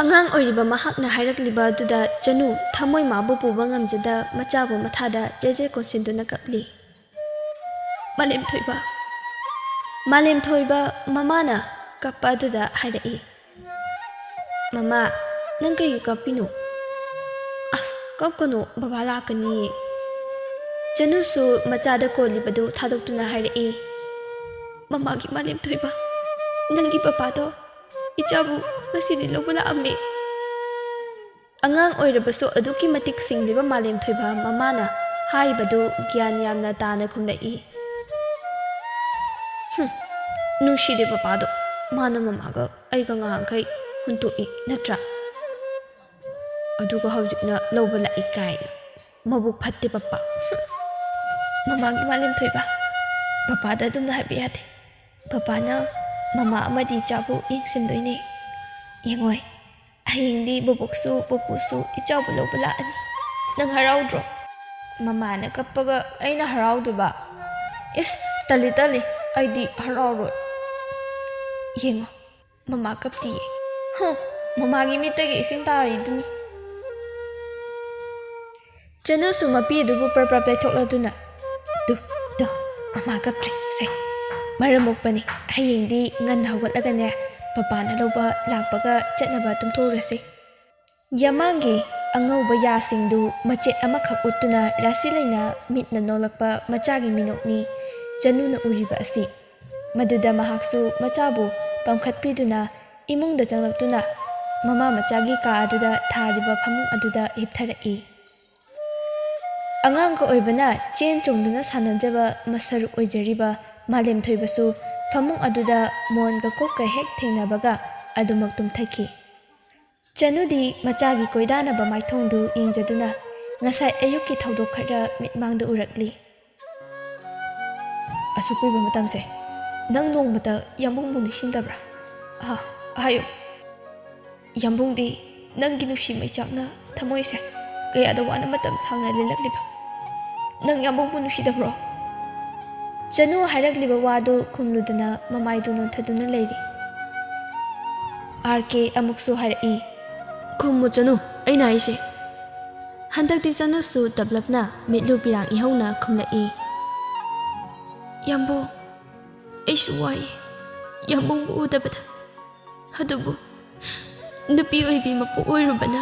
ꯑꯉꯥꯡ ꯑꯣꯏꯔꯤꯕ ꯃꯍꯥꯛꯅ ꯍꯥꯏꯔꯛꯂꯤꯕ ꯑꯗꯨꯗ ꯆꯅꯨ ꯊꯃꯣꯏ ꯃꯥꯕꯨ ꯄꯨꯕ ꯉꯝꯖꯗ ꯃꯆꯥꯕꯨ ꯃꯊꯥꯗ ꯆꯦꯖꯦ ꯀꯣꯟꯁꯤꯟꯗꯨꯅ ꯀꯞꯂꯤ꯫ ꯃꯥꯂꯦꯝ ꯊꯣꯏꯕ, ꯃꯥꯂꯦꯝ ꯊꯣꯏꯕ ꯃꯃꯥꯅ ꯀꯞꯄ ꯑꯗꯨꯗ ꯍꯥꯏꯔꯛꯏ, "ꯃꯃꯥ, ꯅꯪ ꯀꯩꯒꯤ ꯀꯞꯄꯤꯅꯣ?" "ꯑꯁ, ꯀꯞꯀꯅꯨ, ꯕꯕꯥ ꯂꯥꯛꯀꯅꯤꯌꯦ꯫" ꯆꯅꯨꯁꯨ ꯃꯆꯥꯗ ꯀꯣꯜꯂꯤꯕꯗꯨ ꯊꯥꯗꯣꯛꯇꯨꯅ ꯍꯥꯏꯔꯛꯏ, "ꯃꯃꯥꯒꯤ ꯃꯥꯂꯦꯝ ꯊꯣꯏꯕ, ꯅꯪꯒꯤ ꯄꯄꯥꯗꯣ ꯏꯆꯥꯕꯨ ꯉꯁꯤꯗꯤ ꯂꯧꯕ ꯂꯥꯛꯑꯝꯃꯦ꯫" ꯑꯉꯥꯡ ꯑꯣꯏꯔꯕꯁꯨ ꯑꯗꯨꯛꯀꯤ ꯃꯇꯤꯛ ꯁꯤꯡꯂꯤꯕ ꯃꯥꯂꯦꯝ ꯊꯣꯏꯕ ꯃꯃꯥꯅ ꯍꯥꯏꯔꯤꯕꯗꯨ ꯒ꯭ꯌꯥꯟ ꯌꯥꯝꯅ ꯇꯥꯅ ꯈꯨꯝꯂꯛꯏ꯫ "ꯍꯨꯝ, ꯅꯨꯡꯁꯤꯗꯦ ꯄꯄꯥꯗꯣ, ꯃꯥꯅ ꯃꯃꯥꯒ ꯑꯩꯒ ꯉꯍꯥꯟꯈꯩ ꯍꯨꯟꯇꯣꯛꯏ ꯅꯠꯇ꯭ꯔꯥ? ꯑꯗꯨꯒ ꯍꯧꯖꯤꯛꯅ ꯂꯧꯕ ꯂꯥꯛꯏ ꯀꯥꯏꯅ꯫ ꯃꯕꯨꯛ ꯐꯠꯇꯦ ꯄꯄꯥ꯫ ꯃꯃꯥꯒꯤ ꯃꯥꯂꯦꯝ ꯊꯣꯏꯕ, ꯄꯄꯥꯗ ꯑꯗꯨꯝꯅ ꯍꯥꯏꯕ ꯌꯥꯗꯦ꯫ ꯄꯄꯥꯅ ꯃꯃꯥ ꯑꯃꯗꯤ ꯏꯆꯥꯕꯨ ꯌꯦꯡꯁꯤꯟꯗꯣꯏꯅꯦ꯫ ꯌꯦꯡꯉꯣꯏ, ꯍꯌꯦꯡꯗꯤ ꯕꯣꯕꯣꯛꯁꯨ ꯄꯨꯄꯨꯁꯨ ꯏꯆꯥꯕꯨ ꯂꯧꯕ ꯂꯥꯛꯑꯅꯤ꯫ ꯅꯪ ꯍꯔꯥꯎꯗ꯭ꯔꯣ? ꯃꯃꯥꯅ ꯀꯞꯄꯒ ꯑꯩꯅ ꯍꯔꯥꯎꯗꯣꯏꯕ? ꯏꯁ, ꯇꯜꯂꯤ, ꯇꯜꯂꯤ, ꯑꯩꯗꯤ ꯍꯔꯥꯎꯔꯣꯏ꯫ ꯌꯦꯡꯉꯣ, ꯃꯃꯥ ꯀꯞꯇꯤꯌꯦ꯫ ꯍ, ꯃꯃꯥꯒꯤ ꯃꯤꯠꯇꯒꯤ ꯏꯁꯤꯡ ꯇꯥꯔꯤꯗꯨꯅꯤ꯫ ꯆꯅꯨꯁꯨ ꯃꯄꯤ ꯑꯗꯨꯕꯨ ꯄ꯭ꯔꯞ ꯄ꯭ꯔꯞ ꯂꯩꯊꯣꯛꯂꯗꯨꯅ, "ꯇꯨ, ꯇꯨ, ꯃꯃꯥ ꯀꯞꯇ꯭ꯔꯦ, ꯁꯦ꯫ ꯃꯔꯝ ꯃꯣꯛꯄꯅꯤ, ꯍꯌꯦꯡꯗꯤ ꯉꯟꯅ ꯍꯧꯒꯠꯂꯒꯅꯦ, ꯄꯄꯥꯅ ꯂꯧꯕ ꯂꯥꯛꯄꯒ ꯆꯠꯅꯕ ꯇꯨꯝꯊꯣꯛꯎꯔꯁꯤ꯫" ꯌꯥꯃꯥꯡꯒꯤ ꯑꯉꯧꯕ ꯌꯥꯁꯤꯡꯗꯨ ꯃꯆꯦꯠ ꯑꯃꯈꯛ ꯎꯠꯇꯨꯅ ꯔꯥꯁꯤ ꯂꯩꯅ ꯃꯤꯠꯅ ꯅꯣꯛꯂꯛꯄ ꯃꯆꯥꯒꯤ ꯃꯤꯅꯣꯛꯅꯤ ꯆꯅꯨꯅ ꯎꯔꯤꯕ ꯑꯁꯤ꯫ ꯃꯗꯨꯗ ꯃꯍꯥꯛꯁꯨ ꯃꯆꯥꯕꯨ ꯄꯝꯈꯠꯄꯤꯗꯨꯅ ꯏꯃꯨꯡꯗ ꯆꯪꯂꯛꯇꯨꯅ ꯃꯃꯥ ꯃꯆꯥꯒꯤ ꯀꯥ ꯑꯗꯨꯗ ꯊꯥꯔꯤꯕ ꯐꯃꯨꯡ ꯑꯗꯨꯗ ꯍꯤꯞꯊꯔꯛꯏ꯫ ꯑꯉꯥꯡꯒ ꯑꯣꯏꯕꯅ ꯆꯦꯟ ꯆꯣꯡꯗꯨꯅ ꯁꯥꯟꯅꯖꯕ ꯃꯁꯔꯨꯛ ꯑꯣꯏꯖꯔꯤꯕ ꯃꯥꯂꯦꯝꯊꯣꯏꯕꯁꯨ ꯐꯃꯨꯡ ꯑꯗꯨꯗ ꯃꯣꯟꯒ ꯀꯣꯛꯀ ꯍꯦꯛ ꯊꯦꯡꯅꯕꯒ ꯑꯗꯨꯃꯛ ꯇꯨꯝꯊꯈꯤ꯫ ꯆꯅꯨꯗꯤ ꯃꯆꯥꯒꯤ ꯀꯣꯏꯗꯥꯅꯕ ꯃꯥꯏꯊꯣꯡꯗꯨ ꯌꯦꯡꯖꯗꯨꯅ ꯉꯁꯥꯏ ꯑꯌꯨꯛꯀꯤ ꯊꯧꯗꯣꯛ ꯈꯔ ꯃꯤꯠꯃꯥꯡꯗ ꯎꯔꯛꯂꯤ꯫ ꯑꯁꯨꯛ ꯀꯨꯏꯕ ꯃꯇꯝꯁꯦ ꯅꯪ ꯅꯣꯡꯃꯇ ꯌꯥꯝꯕꯨꯡꯕꯨ ꯅꯤꯡꯁꯤꯡꯗꯕ꯭ꯔꯥ? ꯑꯍ, ꯍꯥꯏꯌꯨ꯫ ꯌꯥꯝꯕꯨꯡꯗꯤ ꯅꯪꯒꯤ ꯅꯨꯡꯁꯤ ꯃꯩꯆꯥꯛꯅ ꯊꯃꯣꯏꯁꯦ ꯀꯌꯥꯗ ꯋꯥꯅ ꯃꯇꯝ ꯁꯥꯡꯅ ꯂꯦꯜꯂꯛꯂꯤꯕ꯫ ꯅꯪ ꯌꯥꯝꯕꯨꯡꯕꯨ ꯅꯨꯡꯁꯤꯗꯕ꯭ꯔꯣ? ꯆꯅꯨ ꯍꯥꯏꯔꯛꯂꯤꯕ ꯋꯥꯗꯨ ꯈꯨꯝꯂꯨꯗꯅ ꯃꯃꯥꯏꯗꯨ ꯅꯣꯟꯊꯗꯨꯅ ꯂꯩꯔꯤ꯫ ꯑꯥꯔ ꯀꯦ ꯑꯃꯨꯛꯁꯨ ꯍꯥꯏꯔꯛꯏ, "ꯈꯨꯝꯃꯨ ꯆꯅꯨ, ꯑꯩꯅ ꯍꯥꯏꯁꯦ꯫" ꯍꯟꯗꯛꯇꯤ ꯆꯅꯨꯁꯨ ꯇꯞꯂꯞꯅ ꯃꯤꯠꯂꯨ ꯄꯤꯔꯥꯡ ꯏꯍꯧꯅ ꯈꯨꯝꯂꯛꯏ, "ꯌꯥꯝꯕꯨꯡ, ꯑꯩꯁꯨ ꯋꯥꯏ ꯌꯥꯝꯕꯨꯡꯕꯨ ꯎꯗꯕꯗ꯫ ꯑꯗꯨꯕꯨ ꯅꯨꯄꯤ ꯑꯣꯏꯕꯤ ꯃꯄꯣꯛ ꯑꯣꯏꯔꯨꯕꯅ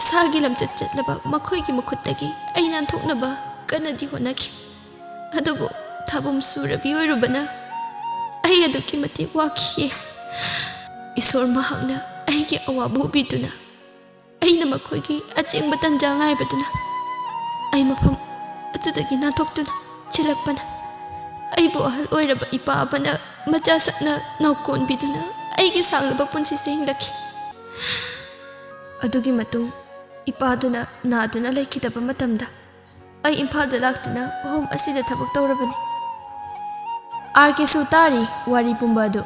ꯁꯥꯒꯤ ꯂꯝꯆꯠ ꯆꯠꯂꯕ ꯃꯈꯣꯏꯒꯤ ꯃꯈꯨꯠꯇꯒꯤ ꯑꯩ ꯅꯥꯟꯊꯣꯛꯅꯕ ꯀꯟꯅꯗꯤ ꯍꯣꯠꯅꯈꯤ꯫ ꯑꯗꯨꯕꯨ ꯊꯥꯕꯨꯝ ꯁꯨꯔꯕꯤ ꯑꯣꯏꯔꯨꯕꯅ ꯑꯩ ꯑꯗꯨꯛꯀꯤ ꯃꯇꯤꯛ ꯋꯥꯈꯤ꯫ ꯏꯁꯣꯔ ꯃꯍꯥꯛꯅ ꯑꯩꯒꯤ ꯑꯋꯥꯕ ꯎꯕꯤꯗꯨꯅ ꯑꯩꯅ ꯃꯈꯣꯏꯒꯤ ꯑꯆꯦꯡꯕ ꯇꯟꯖꯥ ꯉꯥꯏꯕꯗꯨꯅ ꯑꯩ ꯃꯐꯝ ꯑꯗꯨꯗꯒꯤ ꯅꯥꯟꯊꯣꯛꯇꯨꯅ ꯆꯦꯜꯂꯛꯄꯅ ꯑꯩꯕꯨ ꯑꯍꯜ ꯑꯣꯏꯔꯕ ꯏꯄꯥ ꯑꯃꯅ ꯃꯆꯥ ꯁꯛꯅ ꯅꯥꯎꯀꯣꯟꯕꯤꯗꯨꯅ ꯑꯩꯒꯤ ꯁꯥꯡꯂꯕ ꯄꯨꯟꯁꯤꯁꯦ ꯍꯤꯡꯂꯛꯈꯤ꯫ ꯑꯗꯨꯒꯤ ꯃꯇꯨꯡ ꯏꯄꯥꯗꯨꯅ ꯅꯥꯗꯨꯅ ꯂꯩꯈꯤꯗꯕ ꯃꯇꯝꯗ ꯑꯩ ꯏꯝꯐꯥꯜꯗ ꯂꯥꯛꯇꯨꯅ ꯍꯣꯝ ꯑꯁꯤꯗ ꯊꯕꯛ ꯇꯧꯔꯕꯅꯤ꯫ ꯑꯥꯔ ꯀꯦꯁꯨ ꯇꯥꯔꯤ ꯋꯥꯔꯤ ꯄꯨꯝꯕ ꯑꯗꯨ꯫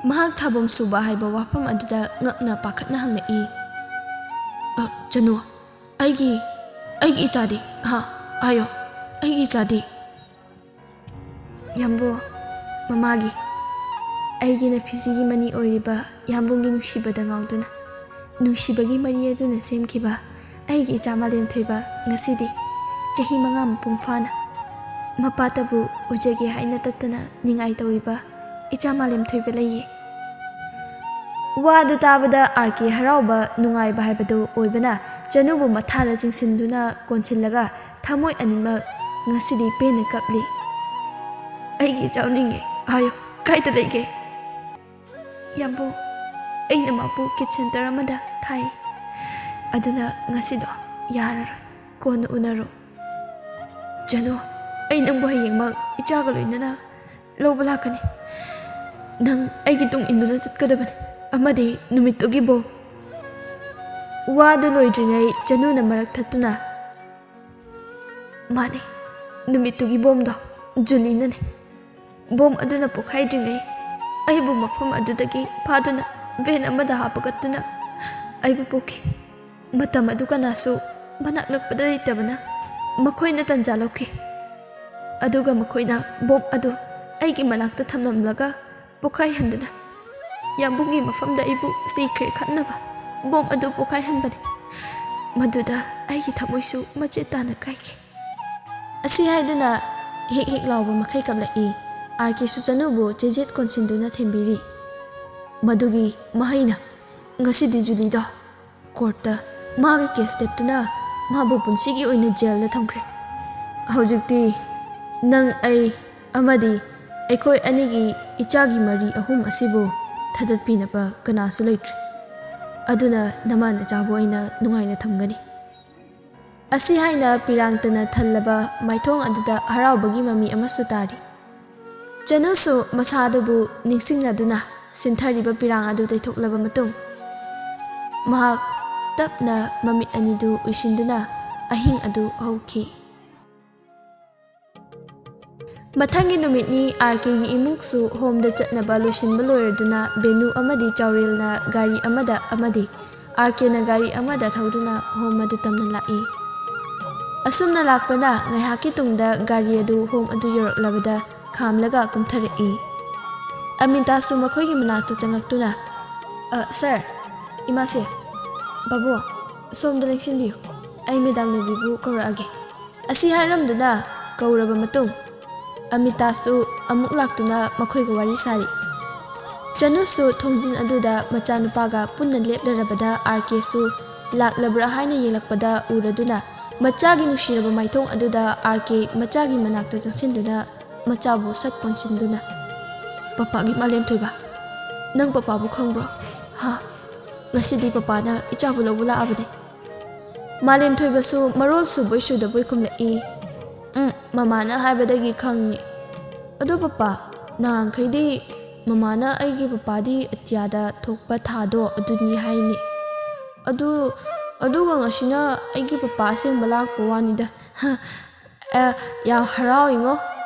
ꯃꯍꯥꯛ ꯊꯥꯕꯝ ꯁꯨꯕ ꯍꯥꯏꯕ ꯋꯥꯐꯝ ꯑꯗꯨꯗ ꯉꯛꯅ ꯄꯥꯈꯠꯅ ꯍꯪꯂꯛꯏ꯫ "ꯑ, ꯆꯅꯨ, ꯑꯩꯒꯤ, ꯑꯩꯒꯤ ꯏꯆꯥꯗꯤ? ꯍꯥ? ꯍꯥꯏꯌꯣ, ꯑꯩꯒꯤ ꯏꯆꯥꯗꯤ?" "ꯌꯥꯝꯕꯣ, ꯃꯃꯥꯒꯤ, ꯑꯩꯒꯤ ꯅꯐꯤꯖꯤꯒꯤ ꯃꯅꯤ ꯑꯣꯏꯔꯤꯕ ꯌꯥꯝꯕꯨꯡꯒꯤ ꯅꯨꯡꯁꯤꯕꯗ ꯉꯥꯎꯗꯨꯅ, ꯅꯨꯡꯁꯤꯕꯒꯤ ꯃꯔꯤ ꯑꯗꯨꯅ ꯁꯦꯝꯈꯤꯕ ꯑꯩꯒꯤ ꯏꯆꯥ ꯃꯥꯂꯦꯝꯊꯣꯏꯕ ꯉꯁꯤꯗꯤ ꯆꯍꯤ ꯃꯉꯥ ꯃꯄꯨꯡ ꯐꯥꯅ ꯃꯄꯥꯇꯕꯨ ꯎꯖꯒꯦ ꯍꯥꯏꯅ ꯇꯠꯇꯅ ꯅꯤꯡꯉꯥꯏ ꯇꯧꯔꯤꯕ ꯏꯆꯥ ꯃꯥꯂꯦꯝꯊꯣꯏꯕ ꯂꯩꯌꯦ꯫" ꯋꯥꯗꯨ ꯇꯥꯕꯗ ꯑꯥꯔ ꯀꯦ ꯍꯔꯥꯎꯕ ꯅꯨꯡꯉꯥꯏꯕ ꯍꯥꯏꯕꯗꯨ ꯑꯣꯏꯕꯅ ꯆꯅꯨꯕꯨ ꯃꯊꯥꯗ ꯆꯤꯡꯁꯤꯟꯗꯨꯅ ꯀꯣꯟꯁꯤꯜꯂꯒ ꯊꯃꯣꯏ ꯑꯅꯤꯃꯛ ꯉꯁꯤꯗꯤ ꯄꯦꯟꯅ ꯀꯞꯂꯤ꯫ "ꯑꯩꯒꯤ ꯏꯆꯥ ꯎꯅꯤꯡꯉꯦ ꯍꯥꯏꯌꯣ, ꯀꯥꯏꯗ ꯂꯩꯒꯦ?" "ꯌꯥꯝꯕꯨ, ꯑꯩꯅ ꯃꯥꯕꯨ ꯀꯤꯠ ꯁꯦꯟꯇꯔ ꯑꯃꯗ ꯊꯥꯏ꯫ ꯑꯗꯨꯅ ꯉꯁꯤꯗꯣ ꯌꯥꯔꯔꯣꯏ, ꯀꯣꯟꯅ ꯎꯅꯔꯣ꯫" "ꯆꯅꯨ, ꯑꯩ ꯅꯪꯕꯨ ꯍꯌꯦꯡꯃꯛ ꯏꯆꯥꯒ ꯂꯣꯏꯅꯅ ꯂꯧꯕ ꯂꯥꯛꯀꯅꯤ꯫ ꯅꯪ ꯑꯩꯒꯤ ꯇꯨꯡ ꯏꯟꯗꯨꯅ ꯆꯠꯀꯗꯕꯅꯤ, ꯑꯃꯗꯤ ꯅꯨꯃꯤꯠꯇꯨꯒꯤ ꯕꯣꯝ꯫" ꯋꯥꯗꯨ ꯂꯣꯏꯗ꯭ꯔꯤꯉꯩ ꯆꯅꯨꯅ ꯃꯔꯛ ꯊꯠꯇꯨꯅ, "ꯃꯥꯅꯦ, ꯅꯨꯃꯤꯠꯇꯨꯒꯤ ꯕꯣꯝꯗꯣ ꯖꯨꯂꯤꯅꯅꯦ꯫ ꯕꯣꯝ ꯑꯗꯨꯅ ꯄꯣꯈꯥꯏꯗ꯭ꯔꯤꯉꯩ ꯑꯩꯕꯨ ꯃꯐꯝ ꯑꯗꯨꯗꯒꯤ ꯐꯥꯗꯨꯅ ꯚꯦꯟ ꯑꯃꯗ ꯍꯥꯞꯄꯒꯠꯇꯨꯅ ꯑꯩꯕꯨ ꯄꯨꯈꯤ꯫ ꯃꯇꯝ ꯑꯗꯨ ꯀꯅꯥꯁꯨ ꯃꯅꯥꯛ ꯅꯛꯄꯗ ꯂꯩꯇꯕꯅ ꯃꯈꯣꯏꯅ ꯇꯟꯖꯥ ꯂꯧꯈꯤ꯫ ꯑꯗꯨꯒ ꯃꯈꯣꯏꯅ ꯕꯣꯝ ꯑꯗꯨ ꯑꯩꯒꯤ ꯃꯅꯥꯛꯇ ꯊꯝꯂꯝꯂꯒ ꯄꯣꯈꯥꯏꯍꯟꯗꯨꯅ ꯌꯥꯝꯕꯨꯡꯒꯤ ꯃꯐꯝꯗ ꯑꯩꯕꯨ ꯁꯤꯈ꯭ꯔꯦ ꯈꯟꯅꯕ ꯕꯣꯝ ꯑꯗꯨ ꯄꯣꯈꯥꯏꯍꯟꯕꯅꯤ꯫ ꯃꯗꯨꯗ ꯑꯩꯒꯤ ꯊꯃꯣꯏꯁꯨ ꯃꯆꯦꯠ ꯇꯥꯅ ꯀꯥꯏꯈꯤ꯫" ꯑꯁꯤ ꯍꯥꯏꯗꯨꯅ ꯍꯤꯛ ꯍꯤꯛ ꯂꯥꯎꯕ ꯃꯈꯩ ꯀꯞꯂꯛꯏ꯫ ꯑꯥꯔ ꯀꯦꯁꯨ ꯆꯅꯨꯕꯨ ꯆꯦꯖꯦꯠ ꯀꯣꯟꯁꯤꯟꯗꯨꯅ ꯊꯦꯝꯕꯤꯔꯤ꯫ ꯃꯗꯨꯒꯤ ꯃꯍꯩꯅ ꯉꯁꯤꯗꯤ ꯖꯨꯂꯤꯗꯣ ꯀꯣꯔꯠꯇ ꯃꯥꯒꯤ ꯀꯦꯁ ꯇꯦꯞꯇꯨꯅ ꯃꯥꯕꯨ ꯄꯨꯟꯁꯤꯒꯤ ꯑꯣꯏꯅ ꯖꯦꯜꯗ ꯊꯝꯈ꯭ꯔꯦ꯫ ꯍꯧꯖꯤꯛꯇꯤ ꯅꯪ, ꯑꯩ ꯑꯃꯗꯤ ꯑꯩꯈꯣꯏ ꯑꯅꯤꯒꯤ ꯏꯆꯥꯒꯤ ꯃꯔꯤ ꯑꯍꯨꯝ ꯑꯁꯤꯕꯨ ꯊꯥꯗꯠꯄꯤꯅꯕ ꯀꯅꯥꯁꯨ ꯂꯩꯇ꯭ꯔꯦ꯫ ꯑꯗꯨꯅ ꯅꯃꯥ ꯅꯆꯥꯕꯨ ꯑꯩꯅ ꯅꯨꯡꯉꯥꯏꯅ ꯊꯝꯒꯅꯤ꯫ ꯑꯁꯤ ꯍꯥꯏꯅ ꯄꯤꯔꯥꯡꯇꯅ ꯊꯜꯂꯕ ꯃꯥꯏꯊꯣꯡ ꯑꯗꯨꯗ ꯍꯔꯥꯎꯕꯒꯤ ꯃꯃꯤ ꯑꯃꯁꯨ ꯇꯥꯔꯤ꯫ ꯆꯅꯨꯁꯨ ꯃꯁꯥꯗꯨꯕꯨ ꯅꯤꯡꯁꯤꯡꯅꯗꯨꯅ ꯁꯤꯟꯊꯔꯤꯕ ꯄꯤꯔꯥꯡ ꯑꯗꯨ ꯇꯩꯊꯣꯛꯂꯕ ꯃꯇꯨꯡ, ꯃꯍꯥꯛ ꯇꯞꯅ ꯃꯃꯤꯠ ꯑꯅꯤꯗꯨ ꯎꯏꯁꯤꯟꯗꯨꯅ ꯑꯍꯤꯡ ꯑꯗꯨ ꯍꯧꯈꯤ꯫ ꯃꯊꯪꯒꯤ ꯅꯨꯃꯤꯠꯅꯤ ꯑꯥꯔ ꯀꯦꯒꯤ ꯏꯃꯨꯡꯁꯨ ꯍꯣꯝꯗ ꯆꯠꯅꯕ ꯂꯣꯏꯁꯤꯟꯕ ꯂꯣꯏꯔꯗꯨꯅ ꯕꯦꯅꯨ ꯑꯃꯗꯤ ꯆꯥꯎꯔꯦꯜꯅ ꯒꯥꯔꯤ ꯑꯃꯗ ꯑꯃꯗꯤ ꯑꯥꯔ ꯀꯦꯅ ꯒꯥꯔꯤ ꯑꯃꯗ ꯊꯧꯗꯨꯅ ꯍꯣꯝ ꯑꯗꯨ ꯇꯝꯅ ꯂꯥꯛꯏ꯫ ꯑꯁꯨꯝꯅ ꯂꯥꯛꯄꯅ ꯉꯥꯏꯍꯥꯛꯀꯤ ꯇꯨꯡꯗ ꯒꯥꯔꯤ ꯑꯗꯨ ꯍꯣꯝ ꯑꯗꯨ ꯌꯧꯔꯛꯂꯕꯗ ꯈꯥꯝꯂꯒ ꯀꯨꯝꯊꯔꯛꯏ꯫ ꯑꯃꯤꯇꯥꯁꯨ ꯃꯈꯣꯏꯒꯤ ꯃꯅꯥꯛꯇ ꯆꯪꯂꯛꯇꯨꯅ, "ꯑ, ꯁꯥꯔ, ꯏꯃꯥꯁꯦ, ꯕꯥꯕꯨ, ꯁꯣꯝꯗ ꯂꯦꯡꯁꯤꯟꯕꯤꯌꯨ, ꯑꯩ ꯃꯦꯗꯥꯝ ꯂꯦꯕꯤꯕꯨ ꯀꯧꯔꯛꯑꯒꯦ"꯫ ꯑꯁꯤ ꯍꯥꯏꯔꯝꯗꯨꯅ ꯀꯧꯔꯕ ꯃꯇꯨꯡ ꯑꯃꯤꯇꯥꯁꯨ ꯑꯃꯨꯛ ꯂꯥꯛꯇꯨꯅ ꯃꯈꯣꯏꯒ ꯋꯥꯔꯤ ꯁꯥꯔꯤ꯫ ꯆꯅꯨꯁꯨ ꯊꯣꯡꯖꯤꯟ ꯑꯗꯨꯗ ꯃꯆꯥꯅꯨꯄꯥꯒ ꯄꯨꯟꯅ ꯂꯦꯞꯂꯔꯕꯗ ꯑꯥꯔ ꯀꯦꯁꯨ ꯂꯥꯛꯂꯕ꯭ꯔꯥ ꯍꯥꯏꯅ ꯌꯦꯡꯂꯛꯄꯗ ꯎꯔꯗꯨꯅ ꯃꯆꯥꯒꯤ ꯅꯨꯡꯁꯤꯔꯕ ꯃꯥꯏꯊꯣꯡ ꯑꯗꯨꯗ ꯑꯥꯔ ꯀꯦ ꯃꯆꯥꯒꯤ ꯃꯅꯥꯛꯇ ꯆꯪꯁꯤꯟꯗꯨꯅ ꯃꯆꯥꯕꯨ ꯁꯠ ꯀꯣꯟꯁꯤꯟꯗꯨꯅ, "ꯄꯄꯥꯒꯤ ꯃꯥꯂꯦꯝꯊꯣꯏꯕ, ꯅꯪ ꯄꯄꯥꯕꯨ ꯈꯪꯕ꯭ꯔꯣ? ꯍꯥ? ꯉꯁꯤꯗꯤ ꯄꯄꯥꯅ ꯏꯆꯥꯕꯨ ꯂꯧꯕ ꯂꯥꯛꯑꯕꯅꯦ"꯫ ꯃꯥꯂꯦꯝꯊꯣꯏꯕꯁꯨ ꯃꯔꯣꯜ ꯁꯨꯕꯣꯏ ꯁꯨꯗꯕꯣꯏ ꯈꯨꯝꯂꯛꯏ, "ꯎꯝ, ꯃꯃꯥꯅ ꯍꯥꯏꯕꯗꯒꯤ ꯈꯪꯉꯤ꯫ ꯑꯗꯣ ꯄꯄꯥ, ꯅꯍꯥꯟꯈꯩꯗꯤ ꯃꯃꯥꯅ ꯑꯩꯒꯤ ꯄꯄꯥꯗꯤ ꯑꯇꯤꯌꯥꯗ ꯊꯣꯛꯄ ꯊꯥꯗꯣ ꯑꯗꯨꯅꯤ ꯍꯥꯏꯅꯤ꯫ ꯑꯗꯨ, ꯑꯗꯨꯒ ꯉꯁꯤꯅ ꯑꯩꯒꯤ ꯄꯄꯥ ꯑꯁꯦꯡꯕ ꯂꯥꯛꯄ ꯋꯥꯅꯤꯗ"꯫ ꯑ, ꯌꯥꯝ ꯍꯔꯥꯎꯏꯉꯣ꯫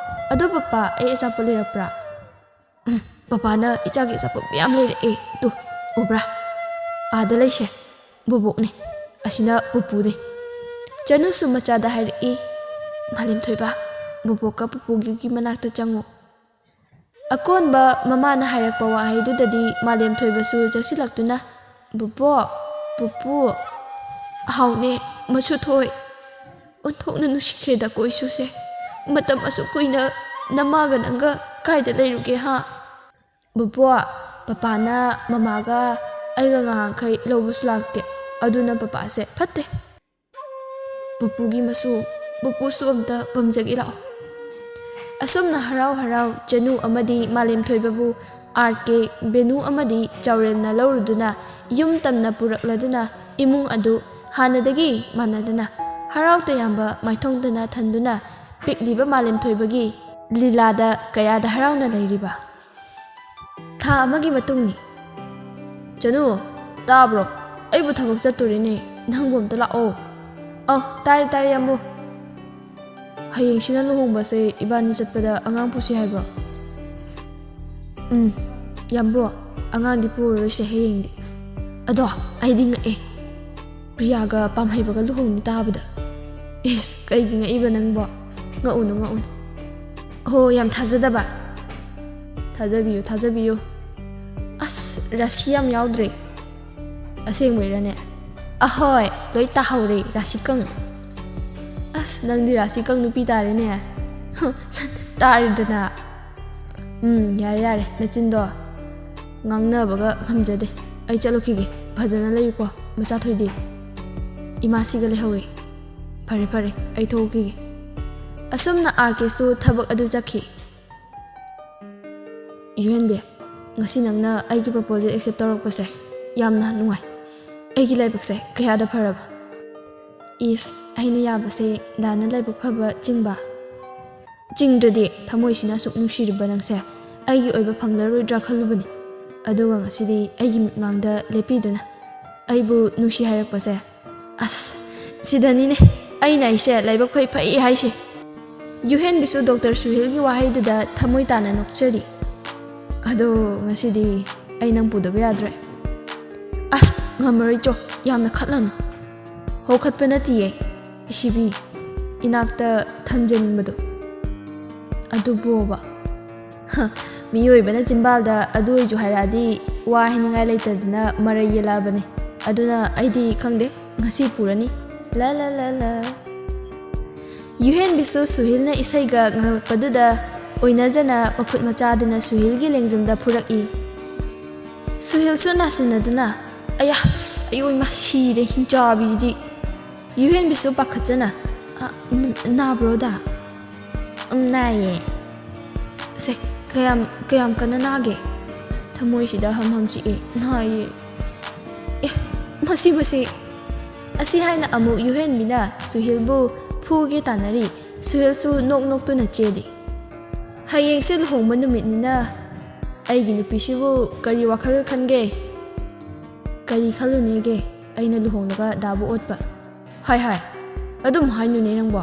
"ꯑꯗꯣ ꯄꯄꯥ, ꯑꯩ ꯑꯆꯥꯄꯣꯠ ꯂꯩꯔꯛꯄ꯭ꯔꯥ?" "ꯎꯝ, ꯄꯄꯥꯅ ꯏꯆꯥꯒꯤ ꯑꯆꯥꯄꯣꯠ ꯃꯌꯥꯝ ꯂꯩꯔꯛꯑꯦ꯫ ꯇꯨ, ꯎꯕ꯭ꯔꯥ? ꯑꯥꯗ ꯂꯩꯁꯦ꯫ ꯕꯣꯕꯣꯛꯅꯦ꯫ ꯑꯁꯤꯅ ꯄꯨꯄꯨꯅꯦ"꯫ ꯆꯅꯨꯁꯨ ꯃꯆꯥꯗ ꯍꯥꯏꯔꯛꯏ, "ꯃꯥꯂꯦꯝꯊꯣꯏꯕ, ꯕꯣꯕꯣꯛꯀ ꯄꯨꯄꯨꯒꯤ ꯃꯅꯥꯛꯇ ꯆꯪꯉꯨ"꯫ ꯑꯀꯣꯟꯕ ꯃꯃꯥꯅ ꯍꯥꯏꯔꯛꯄ ꯋꯥꯍꯩꯗꯨꯗꯗꯤ ꯃꯥꯂꯦꯝꯊꯣꯏꯕꯁꯨ ꯆꯪꯁꯤꯜꯂꯛꯇꯨꯅ, "ꯕꯣꯕꯣꯛ, ꯄꯨꯄꯨ, ꯍꯥꯎꯅꯦ, ꯃꯁꯨ ꯊꯣꯏ꯫ ꯑꯣꯟꯊꯣꯛꯅ ꯅꯨꯡꯁꯤꯈ꯭ꯔꯦꯗꯀꯣ ꯏꯁꯨꯁꯦ꯫ ꯃꯇꯝ ꯑꯁꯨꯛ ꯀꯨꯏꯅ ꯅꯃꯥꯒ ꯅꯪꯒ ꯀꯥꯏꯗ ꯂꯩꯔꯨꯒꯦ, ꯍꯥ?" "ꯕꯣꯕꯣꯛ, ꯄꯄꯥꯅ ꯃꯃꯥꯒ ꯑꯩꯒ ꯉꯍꯥꯟꯈꯩ ꯂꯧꯕꯁꯨ ꯂꯥꯛꯇꯦ꯫ ꯑꯗꯨꯅ ꯄꯄꯥꯁꯦ ꯐꯠꯇꯦ꯫ ꯄꯨꯄꯨꯒꯤ ꯃꯁꯨ, ꯄꯨꯄꯨꯁꯨ ꯑꯝꯇ ꯄꯝꯖꯒꯦ ꯂꯥꯛꯑꯣ"꯫ ꯑꯁꯨꯝꯅ ꯍꯔꯥꯎ ꯍꯔꯥꯎ ꯆꯅꯨ ꯑꯃꯗꯤ ꯃꯥꯂꯦꯝꯊꯣꯏꯕꯕꯨ ꯑꯥꯔ ꯀꯦ, ꯕꯦꯅꯨ ꯑꯃꯗꯤ ꯆꯥꯎꯔꯦꯜꯅ ꯂꯧꯔꯨꯗꯨꯅ ꯌꯨꯝ ꯇꯝꯅ ꯄꯨꯔꯛꯂꯗꯨꯅ ꯏꯃꯨꯡ ꯑꯗꯨ ꯍꯥꯟꯅꯗꯒꯤ ꯃꯥꯟꯅꯗꯅ ꯍꯔꯥꯎ ꯇꯌꯥꯝꯕ ꯃꯥꯏꯊꯣꯡꯗꯅ ꯊꯟꯗꯨꯅ ꯄꯤꯛꯂꯤꯕ ꯃꯥꯂꯦꯝꯊꯣꯏꯕꯒꯤ ꯂꯤꯂꯥꯗ ꯀꯌꯥꯗ ꯍꯔꯥꯎꯅ ꯂꯩꯔꯤꯕ꯫ ꯊꯥ ꯑꯃꯒꯤ ꯃꯇꯨꯡꯅꯤ꯫ "ꯆꯅꯨ, ꯇꯥꯕ꯭ꯔꯣ? ꯊꯕꯛ ꯆꯠꯇꯣꯔꯤꯅꯦ, ꯅꯪꯕꯨ ꯑꯝꯇ ꯂꯥꯛꯑꯣ꯫ ꯑꯧ, ꯇꯥꯔꯦ, ꯇꯥꯔꯦ, ꯌꯥꯝꯕꯨ꯫ ꯍꯌꯦꯡꯁꯤꯅ ꯂꯨꯍꯣꯡꯕꯁꯦ ꯏꯕꯥꯅꯤ ꯆꯠꯄꯗ ꯑꯉꯥꯡ ꯄꯨꯁꯤ ꯍꯥꯏꯕ꯭ꯔꯣ? ꯎꯝ, ꯌꯥꯝꯕꯨ, ꯑꯉꯥꯡꯗꯤ ꯄꯨꯔꯔꯣꯏꯁꯦ ꯍꯌꯦꯡꯗꯤ꯫ ꯑꯗꯣ ꯑꯩꯗꯤ ꯉꯛꯑꯦ, ꯄ꯭ꯔꯤꯌꯥꯒ ꯄꯥꯝꯍꯩꯕꯒ ꯂꯨꯍꯣꯡꯅꯤ ꯇꯥꯕꯗ꯫ ꯏꯁ, ꯀꯩꯒꯤ ꯉꯛꯏꯕ ꯅꯪꯕꯣ? ꯉꯛꯎꯅꯨ, ꯉꯛꯎꯅꯨ꯫ ꯑꯍꯣ, ꯌꯥꯝ ꯊꯥꯖꯗꯕ? ꯊꯥꯖꯕꯤꯌꯨ, ꯊꯥꯖꯕꯤꯌꯨ꯫ ꯑꯁ, ꯔꯥꯁꯤ ꯌꯥꯝ ꯌꯥꯎꯗ꯭ꯔꯦ꯫ ꯑꯁꯦꯡꯕꯩꯔꯅꯦ? ꯑꯍꯣꯏ, ꯂꯣꯏ ꯇꯥꯍꯧꯔꯦ, ꯔꯥꯁꯤꯀꯪ꯫ ꯑꯁ, ꯅꯪꯗꯤ ꯔꯥꯁꯤꯀꯪ ꯅꯨꯄꯤ ꯇꯥꯔꯦꯅꯦ꯫ ꯇꯥꯔꯦꯗꯅ꯫ ꯎꯝ, ꯌꯥꯔꯦ, ꯌꯥꯔꯦ, ꯅꯆꯤꯟꯗꯣ ꯉꯥꯡꯅꯕꯒ ꯉꯝꯖꯗꯦ꯫ ꯑꯩ ꯆꯠꯂꯨꯈꯤꯒꯦ꯫ ꯐꯖꯅ ꯂꯩꯌꯨꯀꯣ, ꯃꯆꯥ ꯊꯣꯏꯗꯤ꯫ ꯏꯃꯥꯁꯤꯒ ꯂꯩꯍꯧꯋꯦ꯫ ꯐꯔꯦ, ꯐꯔꯦ, ꯑꯩ ꯊꯣꯛꯈꯤꯒꯦ꯫ ꯑꯁꯨꯝꯅ ꯑꯥꯔ ꯀꯦꯁꯨ ꯊꯕꯛ ꯑꯗꯨ ꯆꯠꯈꯤ꯫ ꯌꯨꯍꯦꯟꯕꯤ, ꯉꯁꯤ ꯅꯪꯅ ꯑꯩꯒꯤ proposal accept ꯇꯧꯔꯛꯄꯁꯦ ꯌꯥꯝꯅ ꯅꯨꯡꯉꯥꯏ꯫ ꯑꯩꯒꯤ ꯂꯥꯏꯕꯛꯁꯦ ꯀꯌꯥꯗ ꯐꯔꯕ꯫ ꯏꯁ, ꯑꯩꯅ ꯌꯥꯕꯁꯦ ꯗꯥꯅ ꯂꯥꯏꯕꯛ ꯐꯕ ꯆꯤꯡꯕ? ꯆꯤꯡꯗ꯭ꯔꯗꯤ ꯊꯃꯣꯏꯁꯤꯅ ꯑꯁꯨꯛ ꯅꯨꯡꯁꯤꯔꯤꯕ ꯅꯪꯁꯦ ꯑꯩꯒꯤ ꯑꯣꯏꯕ ꯐꯪꯂꯔꯣꯏꯗ꯭ꯔꯥ ꯈꯜꯂꯨꯕꯅꯤ꯫ ꯑꯗꯨꯒ ꯉꯁꯤꯗꯤ ꯑꯩꯒꯤ ꯃꯤꯠꯃꯥꯡꯗ ꯂꯦꯞꯄꯤꯗꯨꯅ ꯑꯩꯕꯨ ꯅꯨꯡꯁꯤ ꯍꯥꯏꯔꯛꯄꯁꯦ, ꯑꯁ, ꯁꯤꯗꯅꯤꯅꯦ ꯑꯩꯅ ꯑꯩꯁꯦ ꯂꯥꯏꯕꯛ ꯐꯩ ꯐꯩ ꯍꯥꯏꯁꯦ꯫ ꯌꯨꯍꯦꯟꯕꯤꯁꯨ ꯗꯣꯛꯇꯔ ꯁꯨꯍꯤꯜꯒꯤ ꯋꯥꯍꯩꯗꯨꯗ ꯊꯃꯣꯏ ꯇꯥꯅ ꯅꯣꯛꯆꯔꯤ꯫ ꯑꯗꯣ ꯉꯁꯤꯗꯤ ꯑꯩ ꯅꯪ ꯄꯨꯗꯕ ꯌꯥꯗ꯭ꯔꯦ꯫ ꯑꯁ, ꯉꯝꯃꯔꯣꯏ ꯆꯣ, ꯌꯥꯝꯅ ꯈꯠꯂꯅꯨ꯫ ꯍꯣ, ꯈꯠꯄ ꯅꯠꯇꯤꯌꯦ, ꯏꯁꯤꯕꯤ, ꯏꯅꯥꯛꯇ ꯊꯝꯖꯅꯤꯡꯕꯗꯣ꯫ ꯑꯗꯨꯕꯨꯕ, ꯍ, ꯃꯤꯑꯣꯏꯕꯅ ꯆꯤꯝꯕꯥꯜꯗ ꯑꯗꯨ ꯑꯣꯏꯁꯨ ꯍꯥꯏꯔꯛꯑꯗꯤ ꯋꯥ ꯍꯥꯏꯅꯤꯡꯉꯥꯏ ꯂꯩꯇꯗꯅ ꯃꯔꯩ ꯌꯦꯜꯂꯛꯑꯕꯅꯤ꯫ ꯑꯗꯨꯅ ꯑꯩꯗꯤ ꯈꯪꯗꯦ, ꯉꯁꯤ ꯄꯨꯔꯅꯤ꯫ ꯂ ꯂ ꯂ ꯂ꯫ ꯌꯨꯍꯦꯟꯕꯤꯁꯨ ꯁꯨꯍꯤꯜꯅ ꯏꯁꯩꯒ ꯉꯪꯂꯛꯄꯗꯨꯗ ꯑꯣꯏꯅꯖꯅ ꯃꯈꯨꯠ ꯃꯆꯥꯗꯨꯅ ꯁꯨꯍꯤꯜꯒꯤ ꯂꯦꯡꯖꯨꯝꯗ ꯐꯨꯔꯛꯏ꯫ ꯁꯨꯍꯤꯜꯁꯨ ꯅꯥꯁꯤꯟꯅꯗꯨꯅ, "ꯑꯌꯥ, ꯑꯌꯣ ꯏꯃꯥ, ꯁꯤꯔꯦ ꯍꯤꯡꯆꯥꯕꯤꯁꯤꯗꯤ!" ꯌꯨꯍꯦꯟꯕꯤꯁꯨ ꯄꯥꯈꯠꯆꯅ, "ꯑ, ꯅ-, ꯅꯥꯕ꯭ꯔꯣꯗ?" "ꯎꯝ, ꯅꯥꯏꯌꯦ꯫" "ꯁꯦ, ꯀꯌꯥꯝ, ꯀꯌꯥꯝ ꯀꯟꯅ ꯅꯥꯒꯦ?" "ꯊꯃꯣꯏꯁꯤꯗ ꯍꯝ ꯍꯝ ꯆꯤꯛꯑꯦ, ꯅꯥꯏꯌꯦ꯫" "ꯑꯦ, ꯃꯁꯤ, ꯃꯁꯤ!" ꯑꯁꯤ ꯍꯥꯏꯅ ꯑꯃꯨꯛ ꯌꯨꯍꯦꯟꯕꯤꯅ ꯁꯨꯍꯤꯜꯕꯨ ꯐꯨꯒꯦ ꯇꯥꯟꯅꯔꯤ꯫ ꯁꯨꯍꯤꯜꯁꯨ ꯅꯣꯛ ꯅꯣꯛꯇꯨꯅ ꯆꯦꯜꯂꯤ꯫ "ꯍꯌꯦꯡꯁꯦ ꯂꯨꯍꯣꯡꯕ ꯅꯨꯃꯤꯠꯅꯤꯅ ꯑꯩꯒꯤ ꯅꯨꯄꯤꯁꯤꯕꯨ ꯀꯔꯤ ꯋꯥꯈꯜ ꯈꯟꯒꯦ? ꯀꯔꯤ ꯈꯜꯂꯨꯅꯦꯒꯦ?" ꯑꯩꯅ ꯂꯨꯍꯣꯡꯂꯒ ꯗꯥꯕꯨ ꯑꯣꯠꯄ꯫ ꯍꯥꯏ ꯍꯥꯏ, ꯑꯗꯨꯝ ꯍꯥꯏꯅꯨꯅꯦ ꯅꯪꯕꯣ꯫